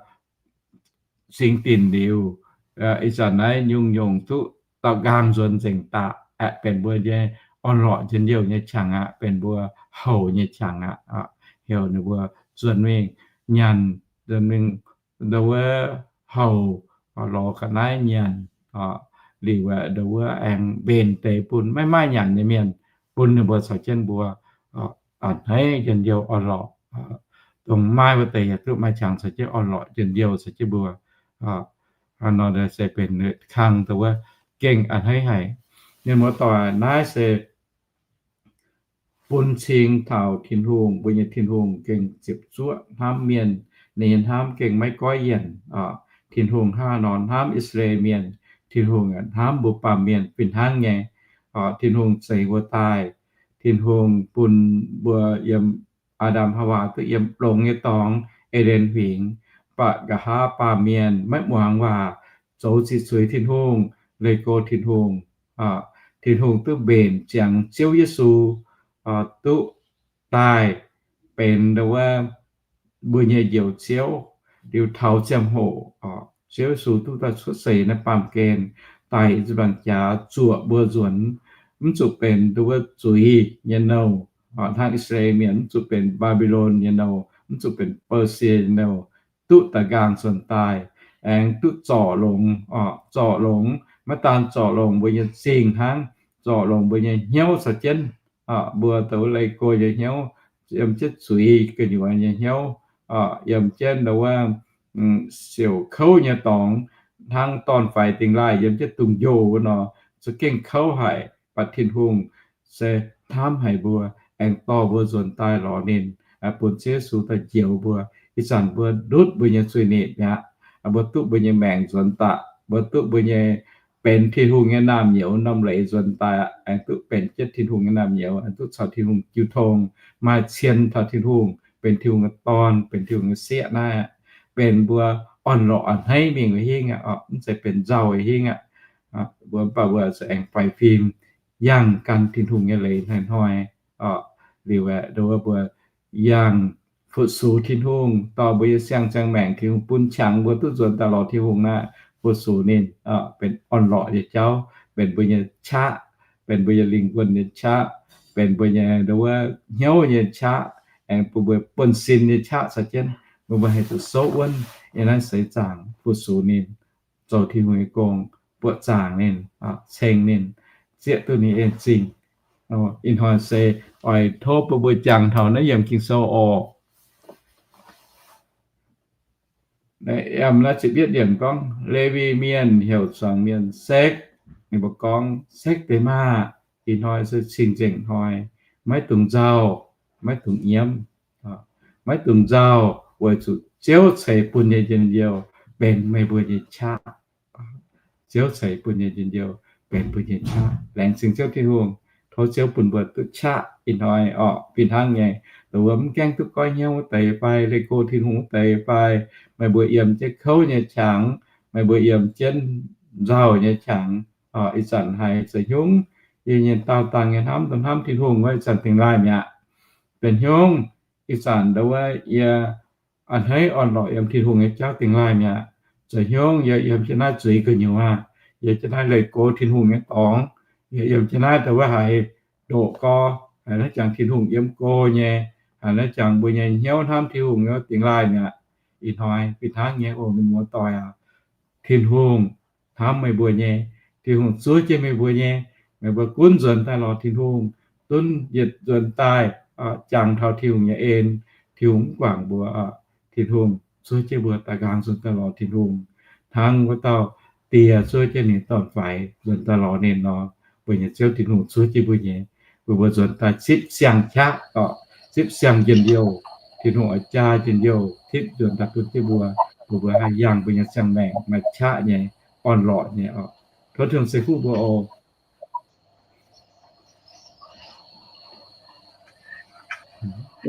singx dinc liuz, ih zanc naaiv nyungc-nyungc duqv daaux nqaang nzuonx nzengc daaih, aeqv, benx mbuo nyei orn-lorqc njien-youh nyei qangx aqv, benx mbuo houx nyei qangx aqv. Heuc ninh mbuo nzuonx mingh nyanc, nzuonx mingh ndau wuov houx, lorz ga'naaiv nyanc, liuz ndau wuov aengx mbenc deix bun maiv maaih nyanc nyei mienh, bun ninh mbuo caux jienv mbuo a'hneiv njien-youh orn-lorqc. Dongh maaih wuov deix yaac duqv maaih qangx caux jienv orn-lorqc njien-youh caux jienv mbuo. Nor se benx kang ndau wuov gengh a'hneiv haic. Mienh muoz-doic, naaiv se bun cing taux Tin-Hungh, mbuo nyei Tin-Hungh gengh ziepc zuoqv hnamv mienh, ninh nyei hnamv gengh maiv goiv yienc. Tin-Hungh hnangv nor hnamv I^saa^laa^en Mienh, Tin-Hungh hnamv mbuo baamh mienh fih hnangv nyei. Tin-Hungh zeix mbuo daaih, Tin-Hungh bun mbuo yiem, Aa^ndam Haawaa duqv yiem longx nyei dorngx, E^nden Huingx, mv baac nqa'haav baamh mienh maiv muangx waac, zoux ziqc zuiz Tin-Hungh, leih go Tin-Hungh. Tin-Hungh duqv mbenc ziangx Ziouv Yesu duqv daaih benx ndau wuov mbuo nyei Njoux Ziouv. Liuz taux ziangh hoc, Ziouv Yesu duqv daaih cuotv seix naaiv baamh gen daaih yiem ziepc nzaangc jaax zuoqc mbuo nzuonx, mv zuqc benx ndau wuov zuiz nyei nouh, hnangv I^saa^laa^en Mienh mv zuqc benx Mbaa^mbi^lon nyei nouh, mv zuqc benx Baasie nyei nouh, duqv daaux nqaang nzuonx daaih, aengx duqv zorc longx, zorc longx, maiv daan zorc longx mbuo nyei zingh hnangv, zorc longx mbuo nyei hnyouv caux jienv. Mbuo douz leih go nyei hnyouv, yiem jienv zuiz gu'nyuoz nyei hnyouv, yiem jienv ndau wuov siouc kouv nyei dorngx, hnangv dorn-faix dingx laaih yiem jienv dungz-njoh wuov nor, za'gengh kouv haic. Mv baac Tin-Hungh se hnamv haic mbuo, aengx dorh mbuo nzuonx daaih lorz ninh, bun Ziouv Yesu daaih njoux mbuo. Ih zanc mbuo ndutv mbuo nyei zuiz-nipc mi'aqv. Mbuo duqv mbuo nyei maengc nzuonx daaih, mbuo duqv mbuo nyei benx Tin-Hungh nyei naamh nyouz norm leiz nzuonx daaih aqv. Aengx duqv benx jienv Tin-Hungh nyei naamh nyouz, aengx duqv caux Tin-Hungh jiu tong, maaih cien taux Tin-Hungh, benx Tin-Hungh nyei dorn, benx Tin-Hungh nyei sieqv naaiv, benx mbuo orn-lorqc a'hneiv mingh nyei hingv aqv. Mv zeiz benx nzauh nyei hingv aqv. Mbuo mv baac mbuo zuqc aengx faix fim yangh gan Tin-Hungh nyei leiz hnoi-hnoi. Liuz aeqv, nduov mbuo yangh fu-sux Tin-Hungh, dorh mbuo nyei siang-ziangh maengc Tin-Hungh bun qangx mbuo duqv nzuonx daaih lorz Tin-Hungh naaiv, fu-sux ninh, benx orn-lorqc nyei jauv, benx mbuo nyei qaqv, benx mbuo nyei lingh wuonh nyei qaqv, benx mbuo nyei nduov hnyouv nyei qaqv, aengx bun mbuo buonv-sin nyei qaqv caux jienv. Mbuo mbuo haih zuqc souv wuonv yiem naaiv seix zaangc fu-sux ninh, zoux Tin-Hungh nyei gong, buoqc zaangc ninh, ceng ninh, zieqv duqv ninh en zingh. Ih hnoi se oix tov bun mbuo jangx taux naaiv yiemc Ging-Sou oc. Yiem naaiv ziepc yietv yiemc gorngv, Lewi Mienh heuc zuangx mienh sekv, ninh mbuo gorngv, sekv deix maah! Ih hnoi se cing-nzengc hnoi, maiv dungx nzauh, maiv dungx nyiemv, maiv dungx nzauh, weic zuqc Ziouv ceix bun nyei njien-youh benx meih mbuo nyei qaqv. Ziouv ceix bun nyei njien-youh benx mbuo nyei qaqv. Laengz zingh Ziouv Tin-Hungh, tov Ziouv bun mbuo duqv qaqv ih hnoi orqc. Fih hnangv nyei, dongh wuov mv gaengh duqv goiv hnyouv wuov deix fai, leih go Tin-Hungh wuov deix fai, meih mbuo yiem jienv kouv nyei qangx, meih mbuo yiem jienv nzauh nyei qangx, ih zanc haiz za'hnyungv yie nyei daauh dangh nyei hnamv, dongh hnamv Tin-Hungh wuov ih zanc dingx laaih mi'aqv. Za'hnyungv ih zanc ndau wuov yie a'hneiv orn-lorqc yiem Tin-Hungh nyei jauv dingx laaih mi'aqv. Za'hnyungv yie yiem jienv naaiv zuiz gu'nyuoz, yiem jienv naaiv leih go Tin-Hungh nyei dorngx, yie yiem jienv naaiv dongh wuov haiz ndoqc gorx, haiz naaiv jangx Tin-Hungh yiem go nyei, haiz naaiv jangx mbuo nyei hnyouv hnamv Tin-Hungh nyei dingx laaih mi'aqv. Ih hnoi fih hnangv nyei oc, mienh muoz-doic aac. Tin-Hungh hnamv meih mbuo nyei. Tin-Hungh zuov jienv meih mbuo nyei. Meih mbuo gunv nzuonx daaih lorz Tin-Hungh, dunv yietc nzuonx daaih, jangx taux Tin-Hungh nyei en. Tin-Hungh mv guangc mbuo. Tin-Hungh zuov jienv mbuo daaih nqaang nzuonx daaih lorz Tin-Hungh, hnangv wuov dauh die zuov jienv ninh dorn-faix nzuonx daaih lorz ninh nor, mbuo nyei Ziouv Tin-Hungh zuov jienv mbuo nyei, bun mbuo nzuonx daaih zipv siang-qaqv, zipv siang-njien-youh. Tin-Hungh oix jaa njien-youh tipv nzuonx daaih bun jienv mbuo, bun mbuo haih yangh mbuo nyei ziangh maengc maaih qaqv nyei, orn-lorqc nyei oc. Tov Tin-Hungh ceix fuqv mbuo oc.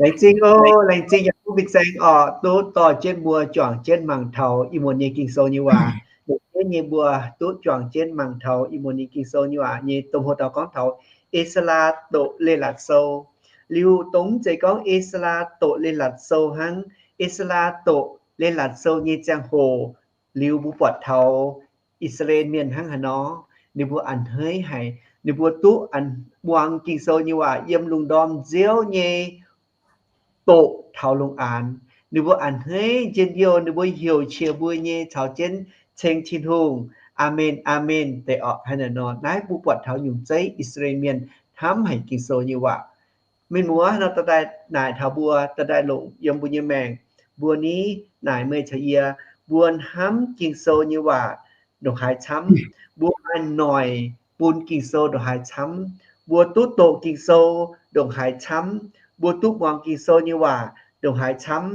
Laengz zingh oc, laengz zingh yaac kuv fin-saeng oc, duqv dorh jienv mbuo juangc jienv mangc taux ih muonz nyei Ging-Sou nyei waac. nyei mbuo duqv juangc jienv mangc taux ih muonz nyei Ging-Sou nyei waac nyei domh hoc taux gorngv taux Ezara doqc leiz-latc sou. Liuz dongh mv zeiz gorngv Ezara doqc leiz-latc sou hnangv. Ezara doqc leiz-latc sou nyei ziangh hoc liuz mbuo buatc taux I^saa^laa^en Mienh hnangv haaix nor, ninh mbuo a'hneiv haic. Ninh mbuo duqv muangx Ging-Sou nyei waac yiem lungh ndorm nziouv nyei doqc taux lungh aanx. Ninh mbuo a'hneiv njien-youh, ninh mbuo heuc qiex mbuo nyei caux jienv ceng Tin-Hungh, Aamen, aamen, deix orqc. Hnangv naaiv nor, naaiv mbuo buatc taux nyungc zeiv I^saa^laa^en Mienh hnamv haic Ging-Sou nyei waac. Mienh muoz nor, da'daaih naaic taux mbuo, da'daaih longc yiem mbuo nyei maengc, mbuo ni, naaic meih caux yie, mbuo hnamv Ging-Sou nyei waac ndongc haaix camv, mbuo maaih noic bun Ging-Sou ndongc haaix camv, mbuo duqv doqc Ging-Sou ndongc haaix camv, mbuo duqv muangx Ging-Sou nyei waac ndongc haaix camv.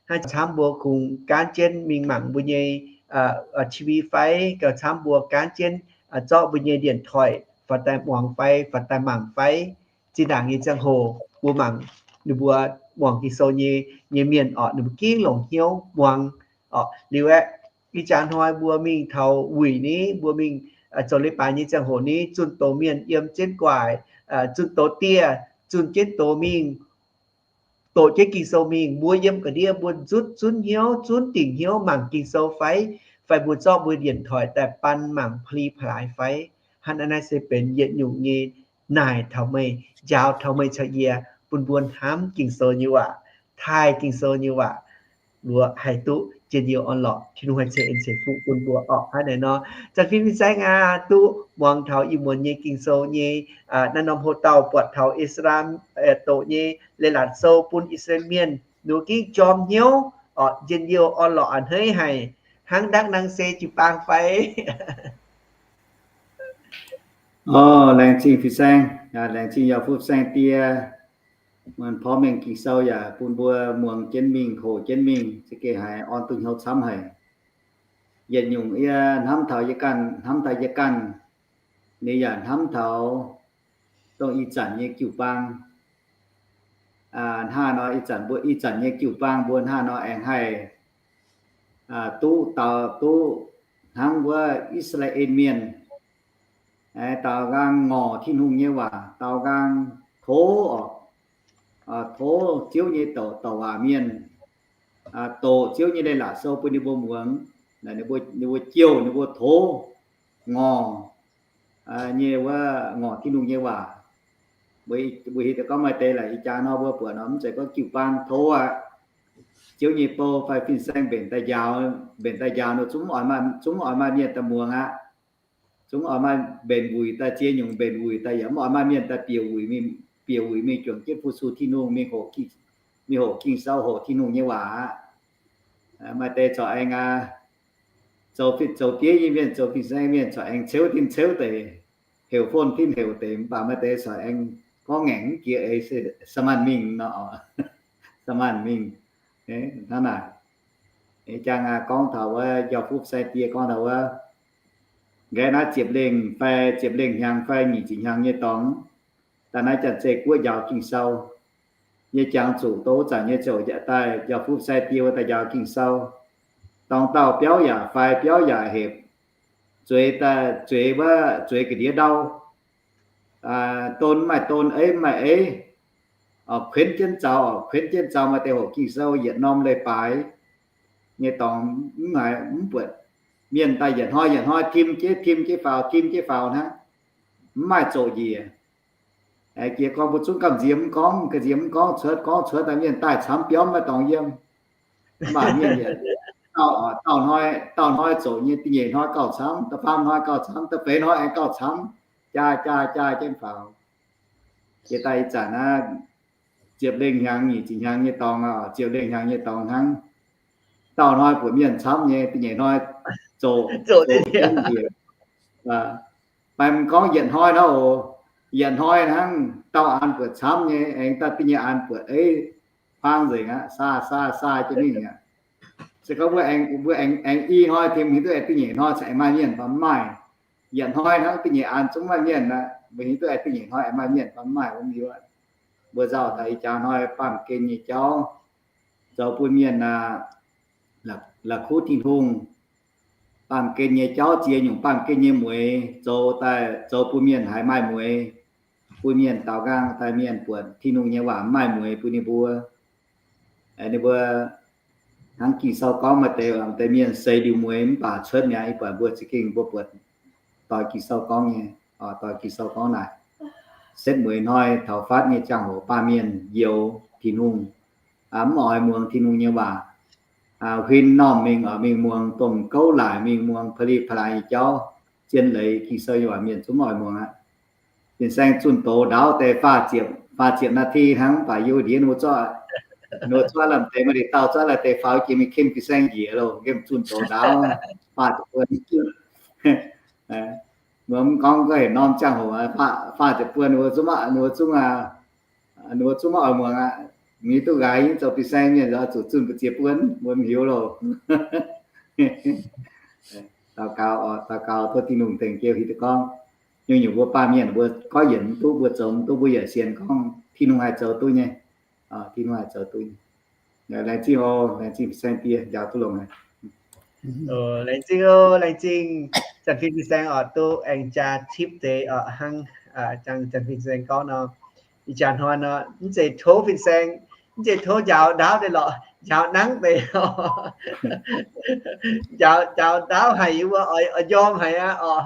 Hnangv camv mbuo kungx gaanv jienv mingh mangc mbuo nyei TV fai gauh camv mbuo gaanv jienv zorqv mbuo nyei điện thoại fai daaih muangx fai, fai daaih mangc fai. Zinh ndaangc nyei ziangh hoc mbuo mangc ninh mbuo muangx Ging-Sou nyei, nyei mienh orqc, ninh mbuo gengh longc hnyouv muangx orqc. Liuz aeqv, ih jaax hnoi mbuo mingh taux wuic ni, mbuo mingh zoux leiz-baaix nyei ziangh hoc ni, zunh doz mienh yiem jienv guaic, zunh doz dieh, zunh jienv doz mingh, doqc jienv Ging-Sou mingh. Mbuo yiem ga'ndiev mbuo zutv zunv hnyouv, zunv dingc hnyouv mangc Ging-Sou fai, fai mbuo zorqv mbuo điện thoại daaih baan mangc pa'li pa'laaix fai? Hnangv naaiv se benx yietc nyungc nyei naaic taux meih, njaaux taux meih caux yie, bun mbuo hnamv Ging-Sou nyei waac, taaih Ging-Sou nyei waac, mbuo haih duqv njien-youh orn-lorqc, Tin-Hungh haih ceix en ceix fuqv bun mbuo orqc. Hnangv naaiv nor, zanc fim fin-saeng aac, duqv muangx taux ih muonz nyei Ging-Sou nyei naaiv norm hoc-dauh buatc taux Ezara doqc nyei Leiz-Latc Sou bun I^saa^laa^en Mienh, ninh gengh jorm hnyouv orqc, njien-youh orn-lorqc a'hneiv haic, hnangv ndakv nangh se jiu-baang fai? Orqc, laengz zingh fin-saeng, laengz zingh yaac fu fin-saeng die, muonc porv mengh Ging-Sou yaac bun mbuo muangx jienv mingh, hoqc jienv mingh, za'gengh haiz orn duqv hnyouv camv haic. Yietc nyungc yie hnamv taux yie ganh, hnamv taux yie ganh, ninh yaac hnamv taux dongh ih zanc nyei jiu-baang. Hnangv nor ih zanc mbuo, ih zanc nyei jiu-baang mbuo hnangv nor aengx haih duqv dau, duqv hnangv wuov I^saa^laa^en Mienh, dau nqaang ngorc Tin-Hungh nyei waac, dau nqaang tov, tov Ziouv nyei douc, douc waac mienh, doqc Ziouv nyei Leiz-Latc Sou bun ninh mbuo muangx, ninh mbuo jouh, ninh mbuo tov, ngorc nyei wuov, ngorc Tin-Hungh nyei waac. Mbuo hiuv duqv gorngv maaih deix laaix ih jaax nor mbuo buatc nor mv zeiz gorngv jiu-baang tov aqv. Ziouv nyei bou fai fin-saeng mbenc daaih njaaux, mbenc daaih njaaux nor zungv mv oix maaih mienh daaih muangx aqv. Zungv oix maaih mbenc wuic daaih, ziex nyungc mbenc wuic daaih, yaac mv oix maaih mienh daaih bieqc wuic mingh, bieqc wuic mingh juangc jienv fu-sux Tin-Hungh, mingh hoqc Ging-Sou, hoqc Tin-Hungh nyei waac aqv. Maaih deix corc aengx zoux fitv zoux bieiv nyei mienh, zoux fin-saeng mienh corc aengx ceuv tin ceuv deix, heuc phone tin heuc deix, mv baac maaih deix corc aengx gorngv ngaengc mv jiex eix, samanh mingh nor, samanh mingh. Hnangv naaic, jang gorngv taux wuov, njau-fuqv sai-die gorngv taux wuov, nqaeqv naaiv ziepc lengh fai ziepc lengh hnyangx fai nyic ziepc hnyangx nyei dorngx, daaih naaiv Janx-Zei Guoqv njaaux Ging-Sou. Yie jangx zuqc dongh wuov zanc nyei ziouc daaih njau-fuqv sai-die wuov daaih njaaux Ging-Sou. Dorngx dauh biauv yaac faix, biauv yaac hepc, zueiz daaih zueiz wuov, zueiz ga'ndiev ndau, don mv maaih don, eiv mv maaih eiv, kuenx jienv zaux, kuenx jienv zaux, maaih deix hoqc Ging-Sou yietc norm leiz-baaix nyei dorngx mv haiz mv buatc mienh daaih yietc hnoi yietc hnoi tim jeiv tim jeiv faaux, tim jeiv faaux hnangv, mv maaih zoqc njiec. Jiex gorngv mbuo zungv gamh nziex mv gorngv, gamh nziex mv gorngv, cuotv gorngv cuotv daaih mienh daaih camv biauv maiv dorngx yiem. Mv baac mienh yietc dauh, dauh hnoi, dauh hnoi zoqc nyei, da'nyeic hnoi gauh camv, da'faam hnoi gauh camv, da'feix hnoi aengx gauh camv, jaa jaa jaa jienv faaux. Jiex daaih ih zanc naaiv ziepc lengh hnyangx, nyic ziepc hnyangx nyei dorngx, ziepc lengh hnyangx nyei dorngx hnangv. Dauh hnoi buatc mienh camv nyei, da'nyeic hnoi zoqc, zoqc jienv njiec. Maiv gorngv yietc hnoi hnangv oc, yietc hnoi hnangv, dauh aan buatc camv nyei, aengx da'nyeic aan buatc eiv, hmuangv nzengc aqv, saa saa saa jienv mingh aqv. Se gorngv mbuo aengx, mbuo aengx, aengx i hnoi tim, hingx duqv aengx da'nyeic hnoi cingx aengx maaih mienh fai mv maaih. Yietc hnoi hnangv da'nyeic aan zungv maaih mienh aqv, mbuo hingx duqv aengx da'nyeic hnoi aengx maaih mienh fai mv maaih, mv hiuv. Mbuo nzauh taux ih jaax hnoi baamh gen nyei jauv zoux bun mienh la'kuqv Tin-Hungh, baamh gen nyei jauv, ziex nyungc baamh gen nyei mueix zoux daaih, zoux bun mienh haiz maaih mueix, bun mienh daaux nqaang daaih mienh buatc Tin-Hungh nyei waac maaih mueix bun ninh mbuo. Ninh mbuo hnangv Ging-Sou gorngv, maaih deix, maaih deix mienh seix liuz mueix mv baac cuotv mi'aqv. Ih buatc mbuo za'gengh mbuo buatc doix Ging-Sou gorngv nyei, doix Ging-Sou gorngv naaic, setv mueiz hnoi taux fatv nyei ziangh hoc baamh mienh youx Tin-Hungh, mv oix muangx Tin-Hungh nyei waac, huin normh mingh, mingh muangx domh gouv laaic, mingh muangx pa'li pa'laaix nyei jauv, zien leiz Ging-Sou nyei waac mienh zungv mv oix muangx aqv. Fin-saeng zunh doz ndaauv deix faah ziepc, faah ziepc นาที hnangv, mv baac yie ndiev ninh mbuo zorqv, ninh mbuo zorqv lamh deix maaih deix dauh zorqv lamh deix faaux jiex mingh ken fin-saeng njiec loh, nqemh zunh doz ndaauv, faah ziepc buon. Mbuo mv gorngv gorngv hec norm ziangh hoc, faah ziepc buon ninh mbuo zungv, ninh mbuo zungv, ninh mbuo zungv mv oix muangx aqv. Mingh duqv nqaaix nyei zoux fin-saeng mienh oix zuqc zunh mbu'ziex buon, mbuo mv hiuv loh. Daux gaux, daux gaux tov Tin-Hungh tengx Geu hiuv duqv gorngv, nyungc-nyungc mbuo baamh mienh mbuo goiv yienc mv duqv, mbuo zoux mv duqv, mbuo yaac sienx gorngv Tin-Hungh haih zoux duqv nyei. Tin-Hungh haih zoux duqv nyei. Laengz zingh oc, laengz zingh fin-saeng die njaaux duqv longx haic. Laengz zingh oc, laengz zingh Janx-Fin fin-saeng oc, duqv aengx jaa tipv deix oc hnangv, jangx Janx-Fin fin-saeng gorngv nor, ih jaax hnoi nor mv zeiz tov fin-saeng, mv zeiz tov njaaux ndaauv deix lorqc, njaaux nangv deix. Njaaux, njaaux ndaauv haic yie mbuo oix, oix njormh haic aqv oc.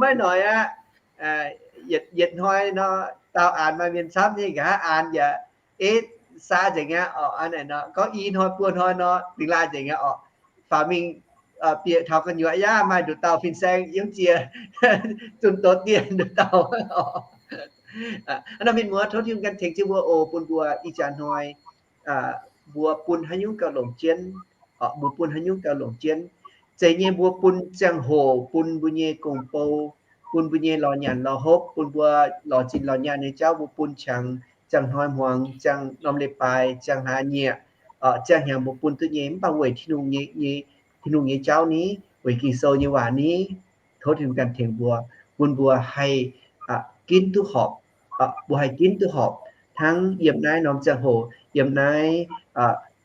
Maiv noic aqv. Yietc, yietc hnoi nor, daauh aanx maaih mienh camv nyei, nqa'haav aanx yaac eix saa nzengc aqv oc. Aa naaic nor gorngv i hnoi buo hnoi nor dingx laaih nzengc aqv oc. Faaux mingh bieqc taux gu'nyuoz yaac maaih nduqc dauh fin-saeng yiem jiex zunh doz dien nduqc dauh. Hnangv naaiv mienh muoz, tov Tin-Hungh ganh tengx jienv mbuo oc, bun mbuo ih jaax hnoi mbuo bun haaix nyungc gauh longc jienv, mbuo bun haaix nyungc gauh longc jienv. Zeiz nyei mbuo bun ziangh hoc, bun mbuo nyei gong-bou, bun mbuo nyei lorz nyanc lorz hopv, bun mbuo lorz zinh lorz nyaanh nyei jauv mbuo bun qangx, ziangh hnoi hmuangx, ziangh norm leiz-baaix, ziangh hlaax nyieqc, ziangh hnyangx mbuo bun duqv nyei, mv baac weic Tin-Hungh nyei, Tin-Hungh nyei jauv ni, weic Ging-Sou nyei waac ni, tov Tin-Hungh ganh tengx mbuo, bun mbuo haih ginv duqv horpc, mbuo haih ginv duqv horpc hnangv yiem naaiv norm ziangh hoc, yiem naaiv,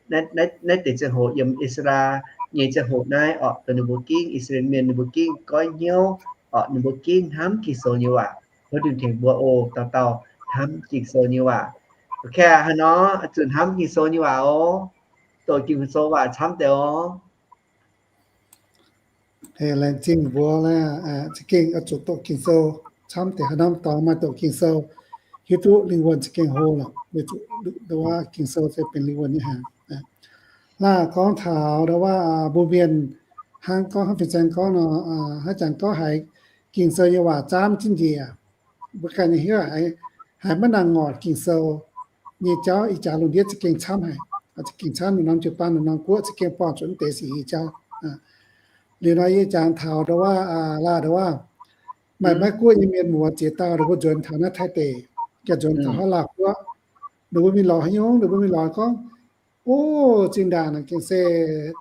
naaiv deix ziangh hoc, yiem I^saa^laa nyei ziangh hoc naaiv oc, dongh ninh mbuo gingv, I^saa^laa^en Mienh ninh mbuo gingv goiv hnyouv oc, ninh mbuo gingv hnamv Ging-Sou nyei waac. Tov Tin-Hungh tengx mbuo oc, dauh dauh hnamv Ging-Sou nyei waac. Ka haaix nor zuqc hnamv Ging-Sou nyei waac oc, doqc Ging-Sou waac camv deix oc. Laengz zingh mbuo za'gengh oix zuqc doqc Ging-Sou camv deix, haaix norm dorngx maaih doqc Ging-Sou, hiuv duqv lingh wuonh za'gengh hlo lorqc. Weic zuqc ndau wuov Ging-Sou se benx lingh wuonh nyei haic. Laah gorngv taux ndau wuov mbuo mienh hnangv gorngv hnangv fin-saeng gorngv nor, haaix zanc gorngv haiz Ging-Sou nyei waac zaamv jienv njiec, mbuo ganh nyei hnyouv haiz maiv nangh ngorc Ging-Sou nyei jauv, ih jaax lungh ndiev za'gengh camv haic, za'gengh camv, ninh norm jiu-baang, ninh norm guoqv za'gengh buangh zuqc deix sic nyei jauv. Liuz nor yie jangx taux ndau wuov, laah ndau wuov, maaih Meiv Guoqv nyei mienh muoz ziex dauh, ninh mbuo nzuonx taux naaiv Taiv deic, gengh nzuonx taux haaix Laauh Guoqv, ninh mbuo mingh lorz haaix nyungc, ninh mbuo mingh lorz gorngv, o, zinh ndaangc naaic gengh se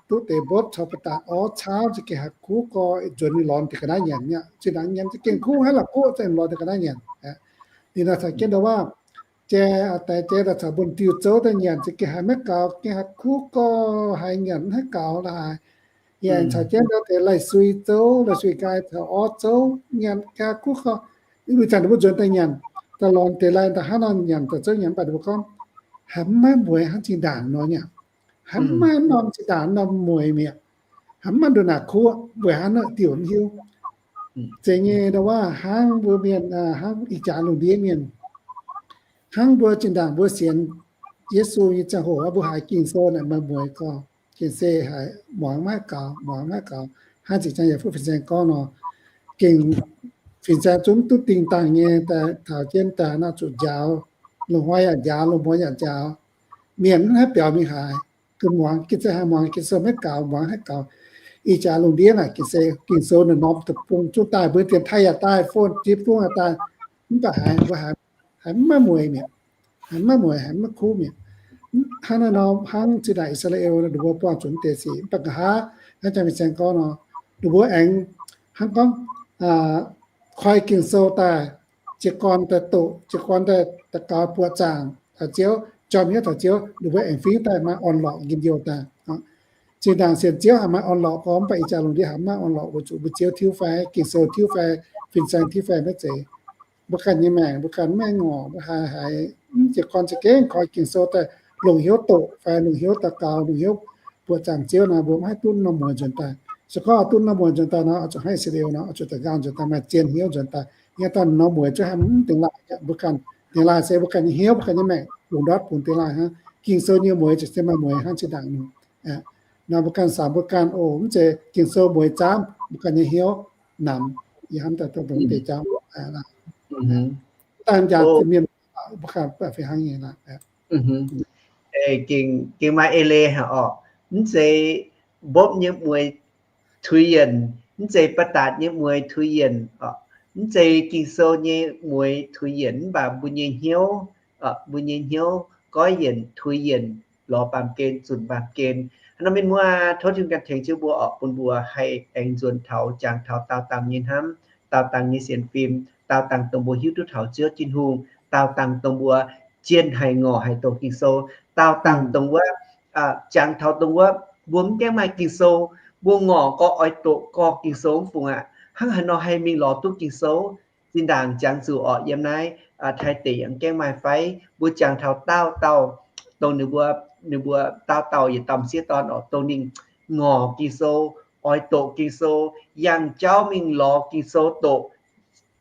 duqv deix mbopv caux ba'datc orv caauv, za'gengh haih kuv gorx, nzuonx mingh lorz deix ga'naaiv nyanc mi'aqv. Zinh ndaangc nyanc za'gengh kuv, haaix lorz guoqv za'gengh lorz deix ga'naaiv nyanc. Liuz nor caux jienv ndau wuov, jai daaih, jai daaih caux mbuo diuh zouv daaih nyanc, za'gengh haiz maiv gaux, gengh haih kuv gorx, haiz nyanc maiv gaux laaix. Yaac caux jienv ndau deix lai-sui zouv, lai-sui nqaai caux orv zouv nyanc gengh kuv gorx. Wuov zanc ninh mbuo nzuonx daaih nyanc, daaih lorz deix lai daaih hnangv nor nyanc, daaih zouv nyanc, mv baac ninh mbuo gorngv, haiz maiv mueiz hnangv zinh ndaangc nor mi'aqv. Haiz maiv norm zinh ndaangc norm mueiz mi'aqv. Haiz maiv nduqc naaic kuv, weic haaix nyungc diuc mv hiuv. Zeiz nyei ndau wuov hnangv mbuo mienh, hnangv ih jaax lungh ndiev mienh, hnangv mbuo zinh ndaangc mbuo sienx Yesu nyei ziangh hoc, mbuo haiz Ging-Sou naaic maaih mueiz gorx, gengh se haiz muangx maiv gaux, muangx maiv gaux. Hnangv ziqc ziangh yaac fuqv fin-saeng gorngv nor, gengh fin-saeng zungv duqv dingh dangh nyei, taux jienv daaih nor zuqc njaaux, lungh hnoi yaac njaaux, lungh muonz yaac njaaux. Mienh mv haih biaux mingh haaix, gengh muangx, gengh se haih muangx Ging-Sou maiv gaux, muangx maiv gaux. Ih jaax lungh ndiev naaic gengh se Ging-Sou naaic norm deic-bung zungv daaih, mbuo dienx taaih yaac daaih, phone zipv zungv yaac daaih, mv baac haiz mbuo haiz, haiz maiv mueiz mi'aqv. Haiz maiv mueiz, haiz maiv kuv mi'aqv. Hnangv naaiv nor, hnangv zinh ndaangc I^saa^laa^en ninh mbuo buangh zuqc deix sic, mv baac nqa'haav hnangv jangx fin-saeng gorngv nor, ninh mbuo aengx hnangv gorngv koi Ging-Sou daaih, jiez gorn daaih doqc, jiez gorn daaih daux gaux buoqc zaangc taux Ziouv, jorm hnyouv taux Ziouv, ninh mbuo aengx fingx daaih maaih orn-lorqc njien-youh daaih. Zinh ndaangc sienx Ziouv haiz maaih orn-lorqc gorngv, mv baac ih jaax lungh ndiev haiz mv maaih orn-lorqc, weic zuqc mbuo Ziouv tiuv fai, fin-saeng tiuv fai, fin-saeng tiuv fai maiv zeiz. Mbuo ganh nyei maengc, mbuo ganh maiv ngorc, mbuo haiz, haiz mv jiez gorn za'gengh koi Ging-Sou daaih longc hnyouv doqc fai longc hnyouv daux gaux, longc hnyouv buoqc zaangc Ziouv nor, mbuo maiv haih duqv norm mueiz nzuonx daaih. Se gorngv oix duqv norm mueiz nzuonx daaih nor, oix zuqc haiz siou nor, oix zuqc daux gaux nzuonx daaih, maaih zien hnyouv nzuonx daaih. Yie daaih norm mueiz zuqc haih mv dingx laaih, mbuo ganh dingx laaih se mbuo ganh nyei hnyouv, mbuo ganh nyei maengc longc ndortv bungx dingx laaih hnangv. Ging-Sou nyei mueiz ziouc se maaih mueiz hnangv zinh ndaangc nor. Nor mbuo ganh samx mbuo ganh oc, mv zeiz Ging-Sou mueiz zaamv, mbuo ganh nyei hnyouv namx. Yie hnamv daaih dongh deix jauv. Daaih jaax mienh mbuo ganh baac fih hnangv nyei. Gengh maaih eix leiz oc, mv zeiz mbopv nyei mueiz tuix yienc, mv zeiz ba'datc nyei mueiz tuix yienc, mv zeiz Ging-Sou nyei mueiz tuix yienc, mv baac mbuo nyei hnyouv, mbuo nyei hnyouv goiv yienc, tuix yienc, lorz baamh gen, zunc baamh gen. Hnangv nor mienh muoz, tov Tin-Hungh ganh tengx jienv mbuo oc, bun mbuo haih aengx nzuonx taux, jangx taux daauh dangh nyei hnamv, daauh dangh nyei sienx fim, daauh dangh dongh mbuo hiuv duqv taux Ziouv Tin-Hungh, daauh dangh dongh mbuo jienh haic ngorc haic doqc Ging-Sou, daauh dangh dongh wuov, jangx taux dongh wuov mbuo mv gaengh maaih Ging-Sou, mbuo ngorc gorx oix doqc gorx Ging-Sou mv fungc aqv. Hnangv haaix nor haih mingh lorz duqv Ging-Sou? Zinh ndaangc jangx zuqc orqc, yiem naaiv Taiv deic yaac mv gaengh maaih fai? Mbuo jangx taux daauh dauh, dongh ninh mbuo, ninh mbuo daauh dauh yietc dauh m'sieqv dorn orqc, dongh ninh ngorc Ging-Sou, oix doqc Ging-Sou, yangh jauv mingh lorz Ging-Sou doqc,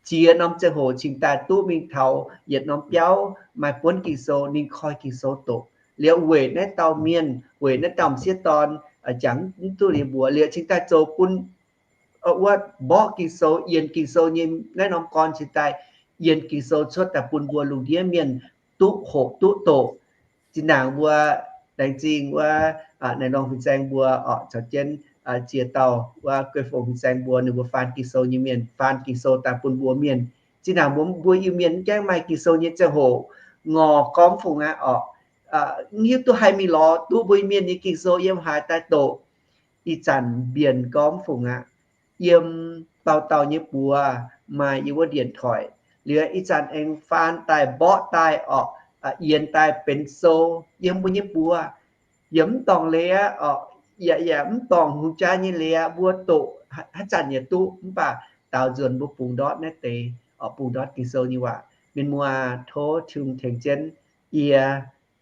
ziex norm ziangh hoc cingx daaih duqv mingh taux yietc norm biauv maaih buonv Ging-Sou, ninh koi Ging-Sou doqc. Liuz weic naaiv dauh mienh, weic naaiv dauh m'sieqv dorn, jangx mv duqv liuz mbuox, liuz cingx daaih zoux bun wuov mborqv Ging-Sou, yienh Ging-Sou nyei naaiv norm gorn cingx daaih yienh Ging-Sou cuotv daaih bun mbuo lungh ndiev mienh duqv hoqc duqv doqc. Zinh ndaangc mbuo laengz zingh wuov naaiv norm fin-saeng mbuo orqc, caux jienv ziex dauh wuov guei fongc fin-saeng mbuo, ninh mbuo faan Ging-Sou nyei mienh, faan Ging-Sou daaih bun mbuo mienh. Zinh ndaangc mbuo, mbuo Iu-Mienh mv gaengh maaih Ging-Sou nyei ziangh hoc, ngorc gorngv fungc aqv orqc, mv hiuv duqv haih mingh lorz duqv mbuo Iu-Mienh nyei Ging-Sou yiem haaix daaih doqc. Ih zanc mbienc gorngv fungc aqv. Yiem dauh dauh nyei buoz maaih yiem wuov điện thoại. Liuz ih zanc aengx faan daaih mborqv daaih orqc, yienx daaih benx sou yiem mbuo nyei buoz. Yaac mv dorngc leiz aqv orqc, yaac, yaac mv dorngc hungh jaa nyei leiz aqv. Mbuo doqc haaix zanc yaac duqv, mv baac daaux nzuonx mbuo bungx ndortv naaiv deix orqc, bungx ndortv Ging-Sou nyei waac. Mienh muoz, tov Tin-Hungh tengx jienv yie,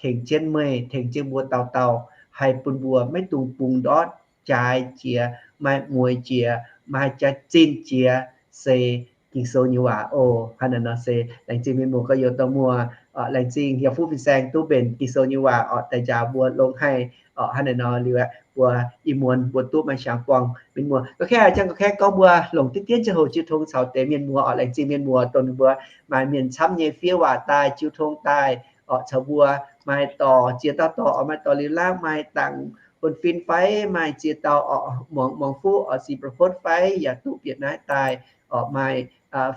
tengx jienv meih, tengx jienv mbuo dauh dauh, haih bun mbuo maiv dungx bungx ndortv jaaix jiex, maaih mueiz jiex, maaih jaaix-zinh jiex, se Ging-Sou nyei waac oc. Hnangv naaiv nor se laengz zingh mienh muoz gorx-youz dorh muoz, laengz zingh hiav fuqv fin-saeng duqv mbenc Ging-Sou nyei waac orqc, daaih njaaux mbuo longx haic orqc. Hnangv naaiv nor liuz, mbuo ih muonz mbuo duqv maaih siang-buangh mienh muoz. Ga'katv jangx ga'katv gorngv mbuo longc diqv dien ziangh hoc jiu tong caux deix mienh muoz orqc. Laengz zingh mienh muoz dongh ninh mbuo maaih mienh camv nyei fiev waac daaih, jiu tong daaih orqc, caux mbuo maaih dorh ziex dauh dorh orqc, maaih dorh Liuz Laangv, maaih dangc Huon Fin fai, maaih ziex dauh orqc, Muangx, Muangx Fuqv orqc, Sipv Ba'hotv fai, yaac duqv bieqc naaiv daaih orqc, maaih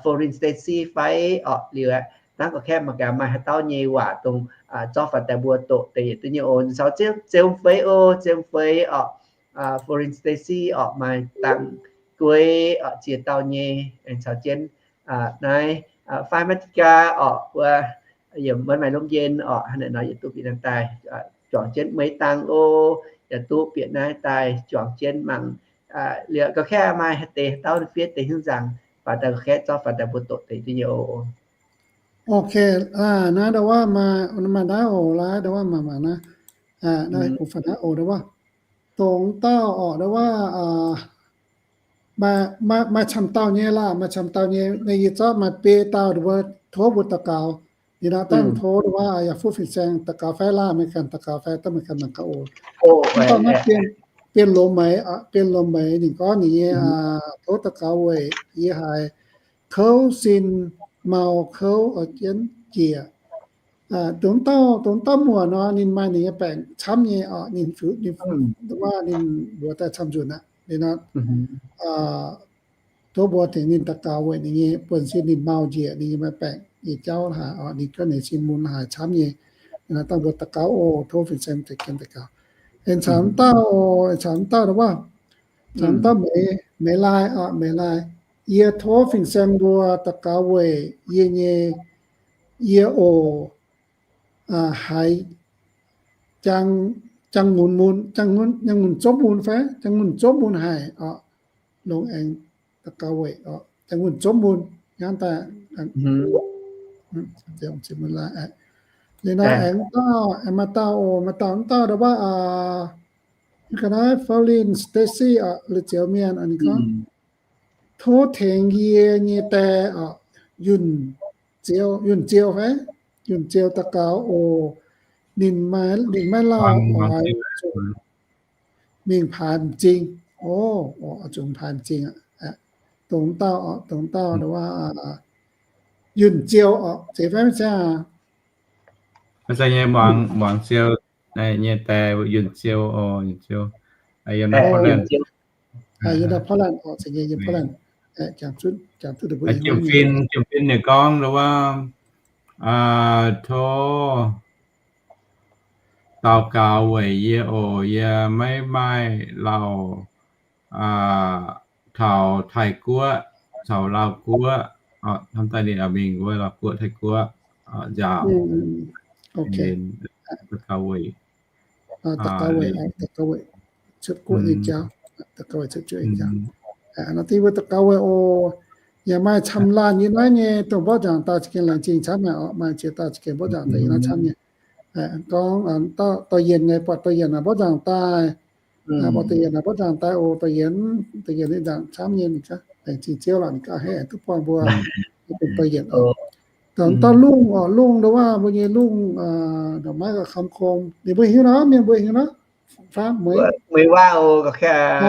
Foreign Stacy fai orqc. Liuz aqv, hnangv ga'katv mangc gaax maaih haaix dauh nyei waac dongh zorqv faaux daaih mbuo doqc deix yietc duqv nyei oc. Caux Zem Feix oc, Zem Feix orqc, Foreign Stacy orqc, maaih dangc Guei orqc, ziex dauh nyei, aengx caux jienv naaiv fai Maiv Diqv Gaa orqc, wuov yiem Wuonv Maaic Lomh Njien orqc, hnangv naaiv nor yietc duqv bieqc naaiv daaih juangc jienv Meix Dang oc, yietc duqv bieqc naaiv daaih juangc jienv mangc. Liuz ga'katv maaih haaix deix haaix dauh fiev deix hnyouv nzaangc faaux daaih ga'katv zorqv faaux daaih mbuo doqc deix duqv nyei oc. Ok, naaiv ndau wuov maaih, maaih naaiv oc, laaix ndau wuov maaih, maaih naaiv, naaiv kungx faaux naaiv oc, ndau wuov. Dongh dauh orqc, ndau wuov, maaih, maaih, maaih camv dauh nyei laah, maaih camv dauh nyei, naaiv yie zorqv maaih biei dauh ndau wuov tov mbuo daux gaux. Ninh nor dangh tov ndau wuov yaac fuqv fin-saeng daux gaux fai laah, meih ganh daux gaux fai, dangh meih ganh mangc gaax oc. Mv baac naaiv Bienh Lomx Meix, Bienh Lomx Meix ninh gorngv ninh nyei tov daux gaux weic yie haiz kouv sin, mau kouv, jienv njiec. Dongh dauh, dongh dauh muoc nor ninh maaih ninh nyei baengc camv nyei orqc, ninh, ninh, wuov ninh mbuox daaih camv nzunc aqv. Ninh nor tov mbuo tengx ninh daux gaux weic ninh nyei buonv-sin ninh mau njiec, ninh nyei maaih baengc nyei jauv haic orqc, ninh gorngv ninh sin mun haiz camv nyei. Ninh nor dangh mbuo daux gaux oc, tov fin-saeng deix gen daux gaux. Aengx caux dauh, aengx caux dauh ndau wuov, caux dauh Meix, Meix Lai orqc, Meix Lai. Yie tov fin-saeng mbuo daux gaux weic yie nyei, yie oc, haiz jangx, Janx-ngunc mun, janx-ngunc, janx-ngunc zomv mun fai? Janx-ngunc zomv mun haic oc. Longx aengx daux gaux weic oc. Janx-ngunc zomv mun hnangv daaih. Liuz naaiv aengx dauh, aengx maaih dauh oc, maaih dauh, dauh ndau wuov, ga'naaiv Pauline Stacy oc, La'zioux Mienh oc, ninh gorngv, tov tengx yie nyei die oc, Yunh Ziou, Yunh Ziou fai? Yunh Ziou daux gaux oc. Ninh maiv, ninh maiv lauh oix zuqc mingh paaiv m'zing. Oc, oix zuqc paaiv m'zing aqv. Dongh dauh oc, dongh dauh ndau wuov, Yunh Ziou oc, zeiz fai maiv zeiz aqv? Maiv zeiz nyei, Muangx, Muangx Ziou nyei die, Yunh Ziou oc, Yunh Ziou. Yiem naaiv Portland. Yiem naaiv Portland oc, zeiz nyei, yiem Portland. Jangx duqv, jangx duqv. Jiem Fin, Jiem Fin ninh gorngv ndau wuov, tov daux gaux weic yie oc, yie maiv maaih lauh taux Taiv-Guoqv caux Lauv-Guoqv. Hnamv daaih ninh oix mingh wuov Lauv-Guoqv, Taiv-Guoqv nziaauc. Daux gaux weic, daux gaux weic cuotv guoqv nyei jauv. Naaiv deix mbuo daux gaux weic oc. Yaac maaih camv laanh yiem naaiv nyei dongh mborqv nzaangc daaih za'gengh laengz zingh camv nyei oc. Maaih ziex dauh za'gengh mborqv nzaangc daaih yiem naaiv camv nyei. Gorngv dauh Yienc nyei, buatc dauh Yienc naaic mborqv nzaangc daaih. Buatc dauh Yienc naaic mborqv nzaangc daaih oc. Dauh Yienc, dauh Yienc ninh nzaangc camv nyei, ninh gaax laengz zingh Ziouv lorqc, ninh gaax haiz duqv buangh mbuo, duqv buangh dauh Yienc oc. Dongh dauh Lungh oc, Lungh ndau wuov mbuo nyei Lungh, ndau maiv gauh kam kong, ninh mbuo hiuv nor, mienh mbuo hiuv nor, fai mueiz, mueiz waac oc,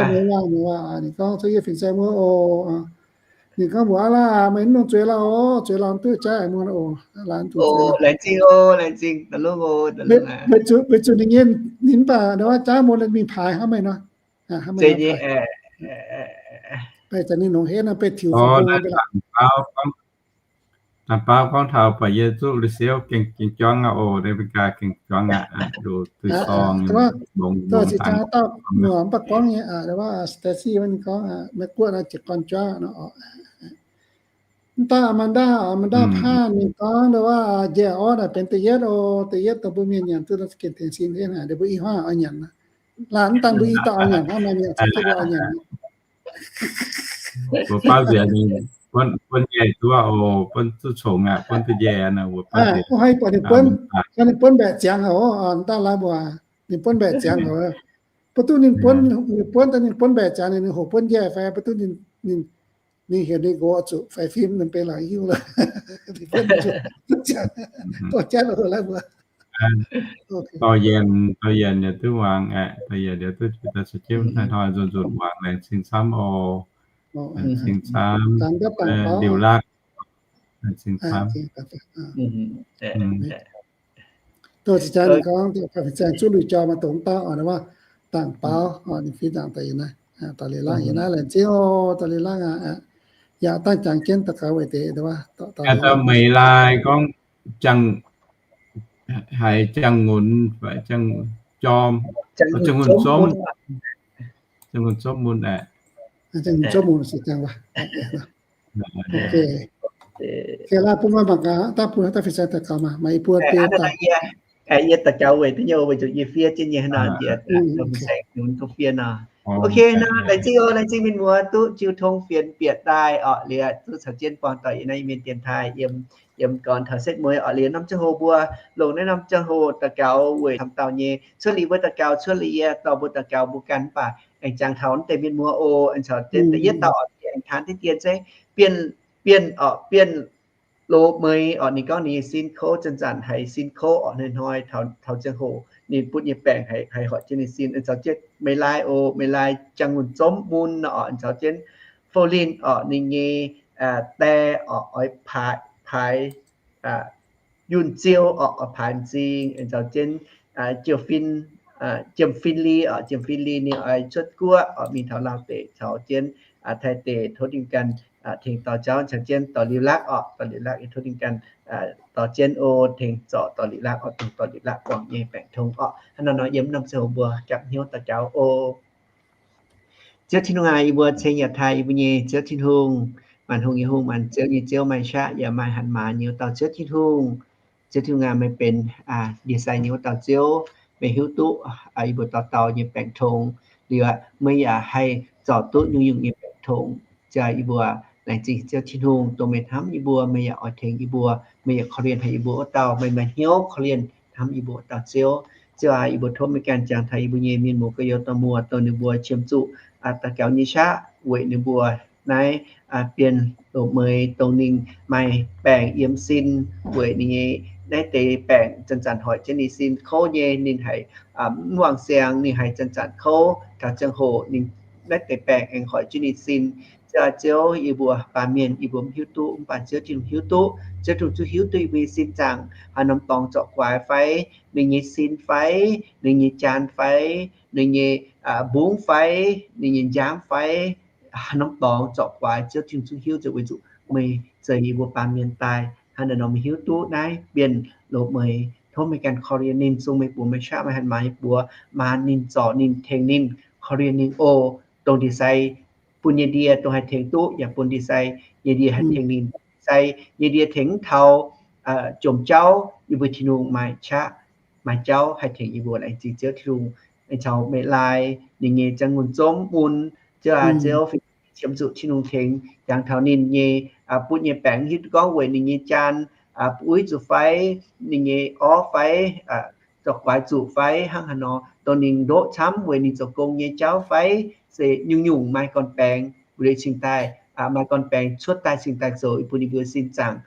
mueiz waac, mueiz waac. Ninh gorngv cuotv yie fin-saeng wuov oc. Ninh gorngv mbuox aav laah, meih mv dungx zueiz lauh oc, zueiz lauh duqv jaaix muonh oc, laanh zuqc zueiz. Laengz zingh oc, laengz zingh, Lungh oc. Weic zuqc ninh nyei, ninh mv baac ndau wuov jaaix muonh mingh paaix hnangv meih nor. Baeqc zanc ninh longc henv nor, baeqc tiux fai. Dangh baauv gorngv taux buatc yie zuqv La'siouv gengh, gengh juangv aqv oc, America gengh juangv aqv, duqv sorng, longx, longx dangx. Dauh mv baac gorngv nyei, Stacy wuov ninh gorngv, Meiv Guoqv naaiv jiez gorn juangv nor oc. Mv daaih Amanda, Amanda Phan ninh gorngv ndau wuov, njiec orv naaic benx da'yietv oc, da'yietv dongh mbuo mienh nyanc duqv za'gengh tengx sin henv haic, ndeic mbuo i hmuangv oix nyanc. Laanh mv daan mbuo i dauh oix nyanc hnangv, maaih mienh caux jienv mbuo oix nyanc. Mbuo baav nziex ninh buonv njaih duqv oc, buonv zuqc congx aqv, buonv duqv njaih nor, mbuo baav nziex. Hnangv ninh buonv mbaeqc ziangx oc, daaih laaix mbuo, ninh buonv mbaeqc ziangx oc. Mv duqv ninh buonv, ninh buonv daaih ninh buonv mbaeqc ziangx, ninh hoqc buonv njaih fai mv duqv ninh, ninh heuc ninh nqox zuqc faix fim, ninh benx laangz hiuv lorqc. Ninh buonv zuqc ziangx, dorh jatv oc, laaix mbuo. Dorh yienc, dorh yienc yaac duqv muangx aqv, dorh yienc yaac duqv daaih caux jienv hnoi-hnoi nzunc nzunc muangx, laengz zingh camv oc. Laengz zingh camv, liuc lakv, laengz zingh camv. Doh zinh jaax ninh gorngv, fin-saeng zuqv lui jauv maaih dongh dauh oc, wuov dangh baaux, ninh fiev dangh daaih yiem naaiv, daaih liuc lakv yiem naaiv, laengz zingh oc, daaih liuc lakv aqv. Yaac dangh jangx jienv daux gaux weic deix, Meih Lai gorngv haiz jangx-ngunc fai jangx-jorm, jangx-ngunc zomv, jangx-ngunc zomv mun aqv. Jangx-ngunc zomv mun se jangx. Bun mangc gaax, daaih bun daaih fin-saeng daux gaux maah, maaih i buo deix daaih. Yie daux gaux weic duqv nyei, weic zuqc yie fiev jienv nyei hnangv nor, yie fin-saeng nunc duqv fiev nor. Ok nor, laengz zingh oc, laengz zingh mienh muoz duqv jiu tong fienx bieqc daaih orqc, liuz duqv caux jienv buangh doic yiem naaiv Iu-Mienh dienx taaih yiem, yiem gorn taux setv mueiz orqc, liuz norm ziangh hoc mbuo longc naaiv norm ziangh hoc daux gaux weic camv dauh nyei. Cuotv liuz mbuo daux gaux, cuotv liuz yie dorh mbuo daux gaux mbuo ganh mv baac aengx jangx taux naaiv deix mienh muoz oc, aengx caux jienv da'yietv dauh orqc, aengx taan diqv dien se Bienh, Bienh orqc, Bienh Loz Meix orqc, ninh gorngv ninh nyei sin kouv, zanc-zanc haiz sin kouv orqc, hnoi-hnoi taux ziangh hoc ninh butv nyei baengc haiz hoic jienv ninh sin. Aengx caux jienv Meih Lai oc, Meih Lai jangx-ngunc zomv mun orqc, aengx caux jienv Fou Linh orqc, ninh nyei die orqc, oix paaix, paaix Yunh Ziou orqc, oix paaix m'zing, aengx caux jienv Jiou Fin, Jiem Fin Li orqc, Jiem Fin Li ninh oix cuotv guoqv orqc, mingh taux Laauv deic caux jienv Taiv deic, tov ninh ganh tengx dorh jauv caux jienv dorh liuc lakv orqc, dorh liuc lakv, tov ninh ganh dorh jienv oc, tengx zorc dorh liuc lakv orqc, dongh dorh liuc lakv guangc nyei baengc tong orqc. Hnangv naaiv nor yiem norm ziangh hoc mbuo gapv hnyouv daux gaux oc. Ziouv Tin-Hungh aac, yie mbuo ceng yaac taaih yie mbuo nyei Ziouv Tin-Hungh, maanc hungh nyei Hungh, maanc ziouv nyei Ziouv, maaih qaqv yaac maaih hatc maaz nyei wuov dauh Ziouv Tin-Hungh. Ziouv Tin-Hungh aac, meih benx ndie-sai nyei wuov dauh Ziouv. meih hiuv duqv yie mbuo dauh dauh nyei baengc tongx. Liuz meih yaac haih zorc duqv nyungc-nyungc nyei baengc tongx. Ziouc yie mbuo laengz zingh Ziouv Tin-Hungh dongh meih hnamv yie mbuo, meih yaac oix tengx yie mbuo, meih yaac korv-lienh haic yie mbuo wuov dauh, meih maaih hnyouv korv-lienh hnamv yie mbuo wuov dauh Ziouv. Ziouv aac, yie mbuo tov meih ganh jangx taux yie mbuo nyei mienh muoz gorx-youz dorh muoz, dongh ninh mbuo qiemx zuqc daux gaux nyei qaqv weic ninh mbuo naaiv bienh loz-meix, dongh ninh maaih baengc yiem sin, weic ninh nyei naaiv deix baengc zanc-zanc hoic jienv ninh sin kouv nyei, ninh haiz mv wangh siangx, ninh haiz zanc-zanc kouv, taux ziangh hoc ninh naaiv deix baengc aengx hoic jienv ninh sin. Ziouv aac, Ziouv, yie mbuo baamh mienh yie mbuo mv hiuv duqv, mv baac Ziouv Tin-Hungh hiuv duqv. Ziouv Tin-Hungh zungv hiuv duqv yie mbuo nyei sin zaangc haaix norm dorngx zorc guaix fai, ninh nyei sin fai, ninh nyei jaan fai, ninh nyei mbungv fai, ninh nyei njaamv fai, haaix norm dorngx zorc guaix, Ziouv Tin-Hungh zungv hiuv, weic zuqc meih zeix yie mbuo baamh mienh daaih. Hnangv naaiv nor meih hiuv duqv naaiv bienh loz-meix. Tov meih ganh korv-lienh ninh, sung meih buoz, meih qaqv meih hatc maaz nyei buoz, maan ninh, zorc ninh, tengx ninh, korv-lienh ninh oc. Dongh ndie-sai bun nyei ndie dongh haih tengx duqv, yaac bun ndie-sai nyei ndie haih tengx ninh. Sai nyei ndie tengx mv taux jomc jauv, yie mbuo Tin-Hungh maaih qaqv, maaih jauv haih tengx yie mbuo. Laengz zingh Ziouv Tin-Hungh. Caux meih laai ninh nyei ziangh ngungh zomv mun. Ziouv aac, Ziouv fih qiemx zuqc Tin-Hungh tengx jangx taux ninh nyei butv nyei baengc, hiuv duqv gorngv weic ninh nyei jaan uix zuqc fai, ninh nyei orv fai, zorc guaix zuqc fai, hnangv haaix nor, dongh ninh ndoqv camv weic ninh zoux gong nyei jauv fai, se nyungc-nyungc maaih gorn-baengx wuov deix cingx daaih, maaih gorn-baengx cuotv daaih cingx daaih zoux bun yie mbuo sin zaangc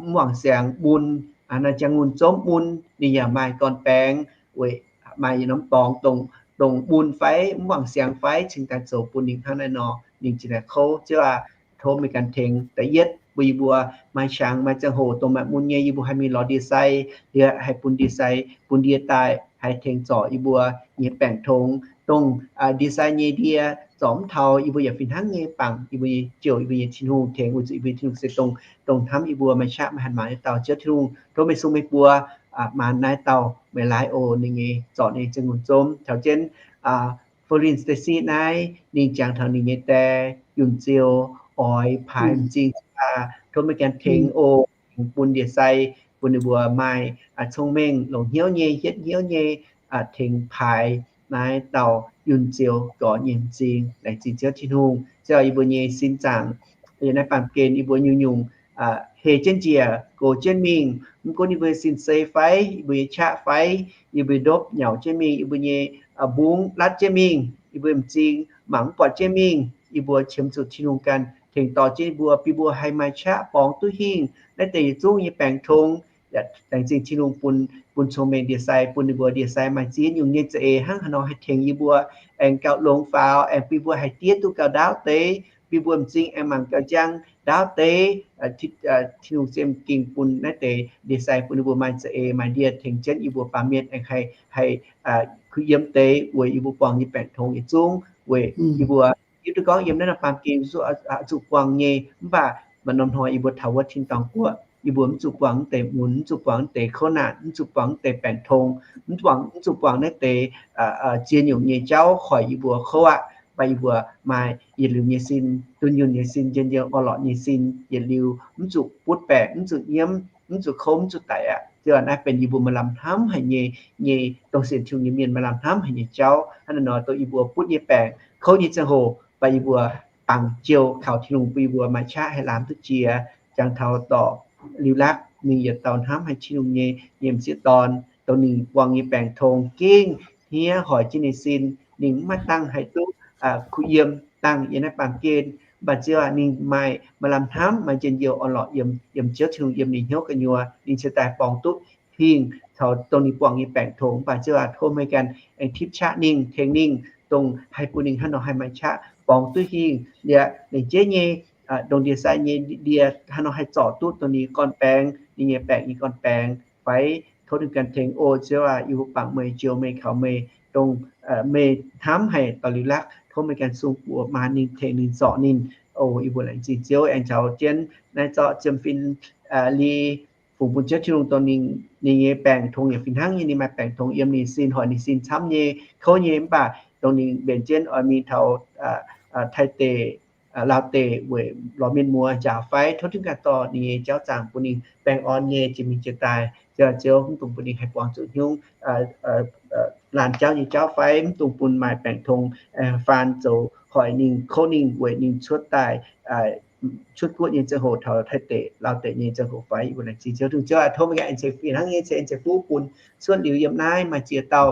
mv wangh siangx mun. Naaiv ziangh ngungh zomv mun ninh yaac maaih gorn-baengx weic maaih yietc norm dorngx dongh mun fai mv wangh siangx fai cingx daaih zoux bun ninh hnangv naaiv nor, ninh cingx daaih kouv. Ziouv aac, tov meih ganh tengx. Da'yietv, mbuo yie mbuo maaih qangx maaih ziangh hoc dongh maaih mun nyei, yie mbuo haih mingh lorz ndie-sai, liuz haih bun ndie-sai, bun ndie daaih haih tengx zorc yie mbuo nyei baengc tongx. Dongh ndie-sai nyei ndie zorc mv taux, yie mbuo yaac fih hnangv nyei bangc yie mbuo nyei Ziouv, yie mbuo nyei Tin-Hungh tengx, weic zuqc yie mbuo nyei Tin-Hungh se dongh, dongh hnamv yie mbuo, maaih qaqv maaih hatc maaz nyei dauh. Ziouv Tin-Hungh, tov meih sung meih buoz maanc naaiv dauh meih laai oc. Ninh nyei zorc ninh nyei ziangh ngungh zomv taux jienv Florence Stacy naaiv, ninh jangx taux ninh nyei die Yunh Ziou oix paaix m'zing. Tov meih ganh tengx oc, tengx bun ndie-sai, bun ninh mbuo maaih cong-mengh, longc hnyouv nyei, hietv hnyouv nyei, tengx paaix naaiv dauh Yunh Ziou gorx nyei m'zing. Laengz zingh Ziouv Tin-Hungh. Ziouv, yie mbuo nyei sin zaangc yiem naaiv baamh gen, yie mbuo nyungc-nyungc heh jienv njiec, goux jienv mingh. Mv gunv yie mbuo nyei sin sei fai, yie mbuo nyei qaqv fai, yie mbuo ndopv nyaux jienv mingh, yie mbuo nyei mbungv latv jienv mingh, yie mbuo m'zing mangc mv buatc jienv mingh, yie mbuo qiemx zuqc Tin-Hungh ganh tengx dorh jienv yie mbuo, bun yie mbuo haih maaih qaqv borngz duqv hingh naaiv deix yietc zungv nyei baengc tong. Yaac laengz zingh Tin-Hungh bun, bun cong-mengh ndie-sai, bun ninh mbuo ndie-sai maaih ziex nyungc nyei za'eix hnangv haaix nor haih tengx yie mbuo, aengx gauh longx faaux, aengx bun yie mbuo haih diev duqv gauh ndaauv deix, bun yie mbuo m'zing aengx mangc gauh njang ndaauv deix. Tin-Hungh se m'gengh bun naaiv deix ndie-sai bun ninh mbuo maaih za'eix, maaih ndie tengx jienv yie mbuo baamh mienh aengx haih, haih kuh yiem deix weic yie mbuo buangh nyei baengc tong yietc zungv. Weic yie mbuo hiuv duqv gorngv yiem naaiv norm baamh gen zuqc, zuqc buangh nyei, mv baac maaih norm hnoi yie mbuo taux wuov tin-dorngh guoqv, yie mbuo mv zuqc buangh naaiv deix mun, mv zuqc buangh naaiv deix kouv naanc, mv zuqc buangh naaiv deix baengc tong, mv zuqc, mv zuqc buangh naaiv deix ziex nyungc nyei jauv hoic yie mbuo kouv aqv. Mv baac yie mbuo maaih yietc liuz nyei sin, dunh yunh nyei sin, njien-youh orn-lorqc nyei sin, yietc liuz mv zuqc butv baengc, mv zuqc nyiemv, mv zuqc kouv, mv zuqc daic aqv. Ziouv aac, naaiv benx yie mbuo maaih lamh hnamv haic nyei, nyei dongh sienx Tin-Hungh nyei mienh maaih lamh hnamv haic nyei jauv. Hnangv naaiv nor, dongh yie mbuo butv nyei baengc, kouv nyei ziangh hoc, baac yie mbuo bangc jiou kaux Tin-Hungh bun yie mbuo maaih qaqv haih lamh duqv jiex, jangx taux dorc Liuz Lakv, ninh yietc dauh hnamv haic Tin-Hungh nyei, nyei m'sieqv dorn, dongh ninh buangh nyei baengc tong gengh hniev hoic jienv ninh sin, ninh mv maaih dangh haih duqv kuh yiem dangh yiem naaiv baamh gen. Mv baac Ziouv aac, ninh maaih, maaih lamh hnamv, maaih njien-youh orn-lorqc yiem, yiem Ziouv Tin-Hungh, yiem ninh hnyouv gu'nyuoz, ninh cingx daaih borngz duqv hingh taux dongh ninh buangh nyei baengc tong. Mv baac Ziouv aac, tov meih ganh aengx tipv qaqv ninh, tengx ninh, dongh haih bun ninh hnangv nor haih maaih qaqv borngz duqv hingh. Liuz, lengc jeiv nyei, dongh ndie-sai nyei ndie hnangv nor haih zorc duqv dongh ninh gorn-baengx, ninh nyei baengc nyei gorn-baengx fai. Tov ninh ganh tengx oc. Ziouv aac, yie mbuo bangc meih, jiou meih, kaux meih, dongh meih hnamv haic dorh Liuz Lakv. Tov meih ganh sung buoz maan ninh, tengx ninh, zorc ninh. O yie mbuo laengz zingh Ziouv. Aengx caux jienv naaiv zorqv Ziem Fin Li fungx bun Ziouv Tin-Hungh, dongh ninh, ninh nyei baengc tong yaac fih hnangv nyei, ninh maaih baengc tong yiem ninh sin, hoic ninh sin camv nyei, kouv nyei. Mv baac dongh ninh mbenc jienv oix mingh taux Taiv deic, Laauv deic weic lorz mienh muoz njaaux fai, tov Tin-Hungh ganh dorh ninh nyei jauv zaangc bun ninh baengh orn nyei jiex mingh jiex daaih. Ziouv, Ziouv, mv dungx bun ninh haih buangh zuqc hnyouv laanh jauv nyei jauv fai mv dungx bun maaih baengc tong faan zoux hoic ninh, kouv ninh, weic ninh cuotv daaih, cuotv guoqv nyei ziangh hoc taux Taiv deic, Laauv deic nyei ziangh hoc fai. Yie mbuo laengz zingh Ziouv Tin-Hungh. Ziouv aac, tov meih ganh en zeiv fih hnangv nyei, en zeiv fih bun cuotv liuz yiem naaiv maaih ziex dauh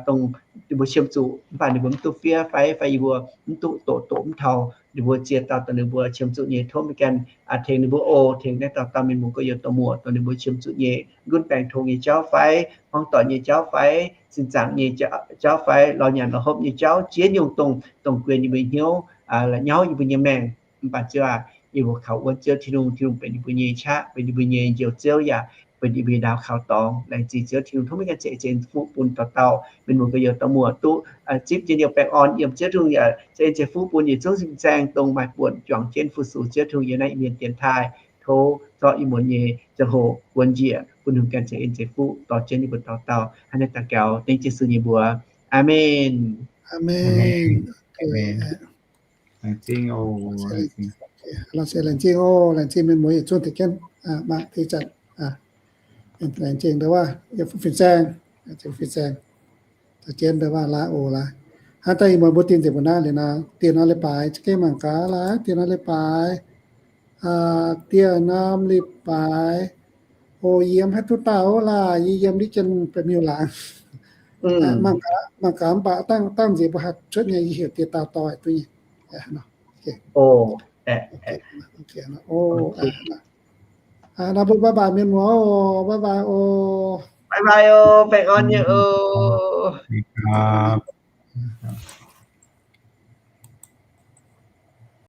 dongh ninh mbuo qiemx zuqc mv baac ninh mbuo mv duqv fiev fai, fai yie mbuo mv duqv doqc doqc mv taux ninh mbuo ziex dauh dongh ninh mbuo qiemx zuqc nyei. Tov meih ganh tengx ninh mbuo oc. Tengx naaiv dauh dauh mienh muoz gorx-youz dorh muoc dongh ninh mbuo qiemx zuqc nyei, gunv baengc tong nyei jauv fai, hmuangv doic nyei jauv fai, sin zaangc nyei jauv fai, lorz nyanc lorz hopv nyei jauv, ziex nyungc dongh, dongh guenx yie mbuo hnyouv, la'nyauv yie mbuo nyei maengc. Mv baac Ziouv aac, yie mbuo kaux wuonv Ziouv Tin-Hungh, Tin-Hungh benx yie mbuo nyei qaqv, benx yie mbuo nyei Njoux Ziouv, yaac benx yie mbuo nyei ndaauv kaux dorngx. Laengz zingh Ziouv Tin-Hungh. Tov meih ganh ceix en zeiv fuqv bun dauh dauh mienh muoz gorx-youz dorh muoc duqv zipv jienv nyei baengh orn yiem Ziouv Tin-Hungh, yaac ceix en zeiv fuqv bun yietc zungv fin-saeng dongh maaih buonc juangc jienv fu-sux Ziouv Tin-Hungh yiem naaiv Iu-Mienh dienx taaih. Tov zorqv yie mbuo nyei ziangh hoc buonc njiec bun Tin-Hungh ganh ceix en zeiv fuqv dorh jienv yie mbuo dauh dauh. Hnangv naaiv daux gaux dengv Yesu nyei mbuox. Aamen. Aamen. Laengz zingh oc. Laengz zingh oc. Laengz zingh mienh muoz yietc zungv deix jienv mangc deix zanc. Laengz zingh ndau wuov, yiem fin-saeng, fin-saeng, za'gengh ndau wuov laaix oc laaix. Hnangv daaih ih muonz mbuo dingh nzengc mbuo naaiv liuz nor, dingh nor leiz-baaix, za'gengh mangc gaax laaix, dingh nor leiz-baaix, diex norm leiz-baaix. O, yie yiem haaix duqv dauh laaix, yie yiem ndiev jienv Ba'miuh laangz. Mangc gaax, mangc gaax mv baac dangh nziex mbuo haih cuotv nyei, yie heuc diex dauh doix duqv nyei. Nor mbuo bye bye mienh muoz oc, bye bye oc. Bye bye oc, baengh orn nyei oc.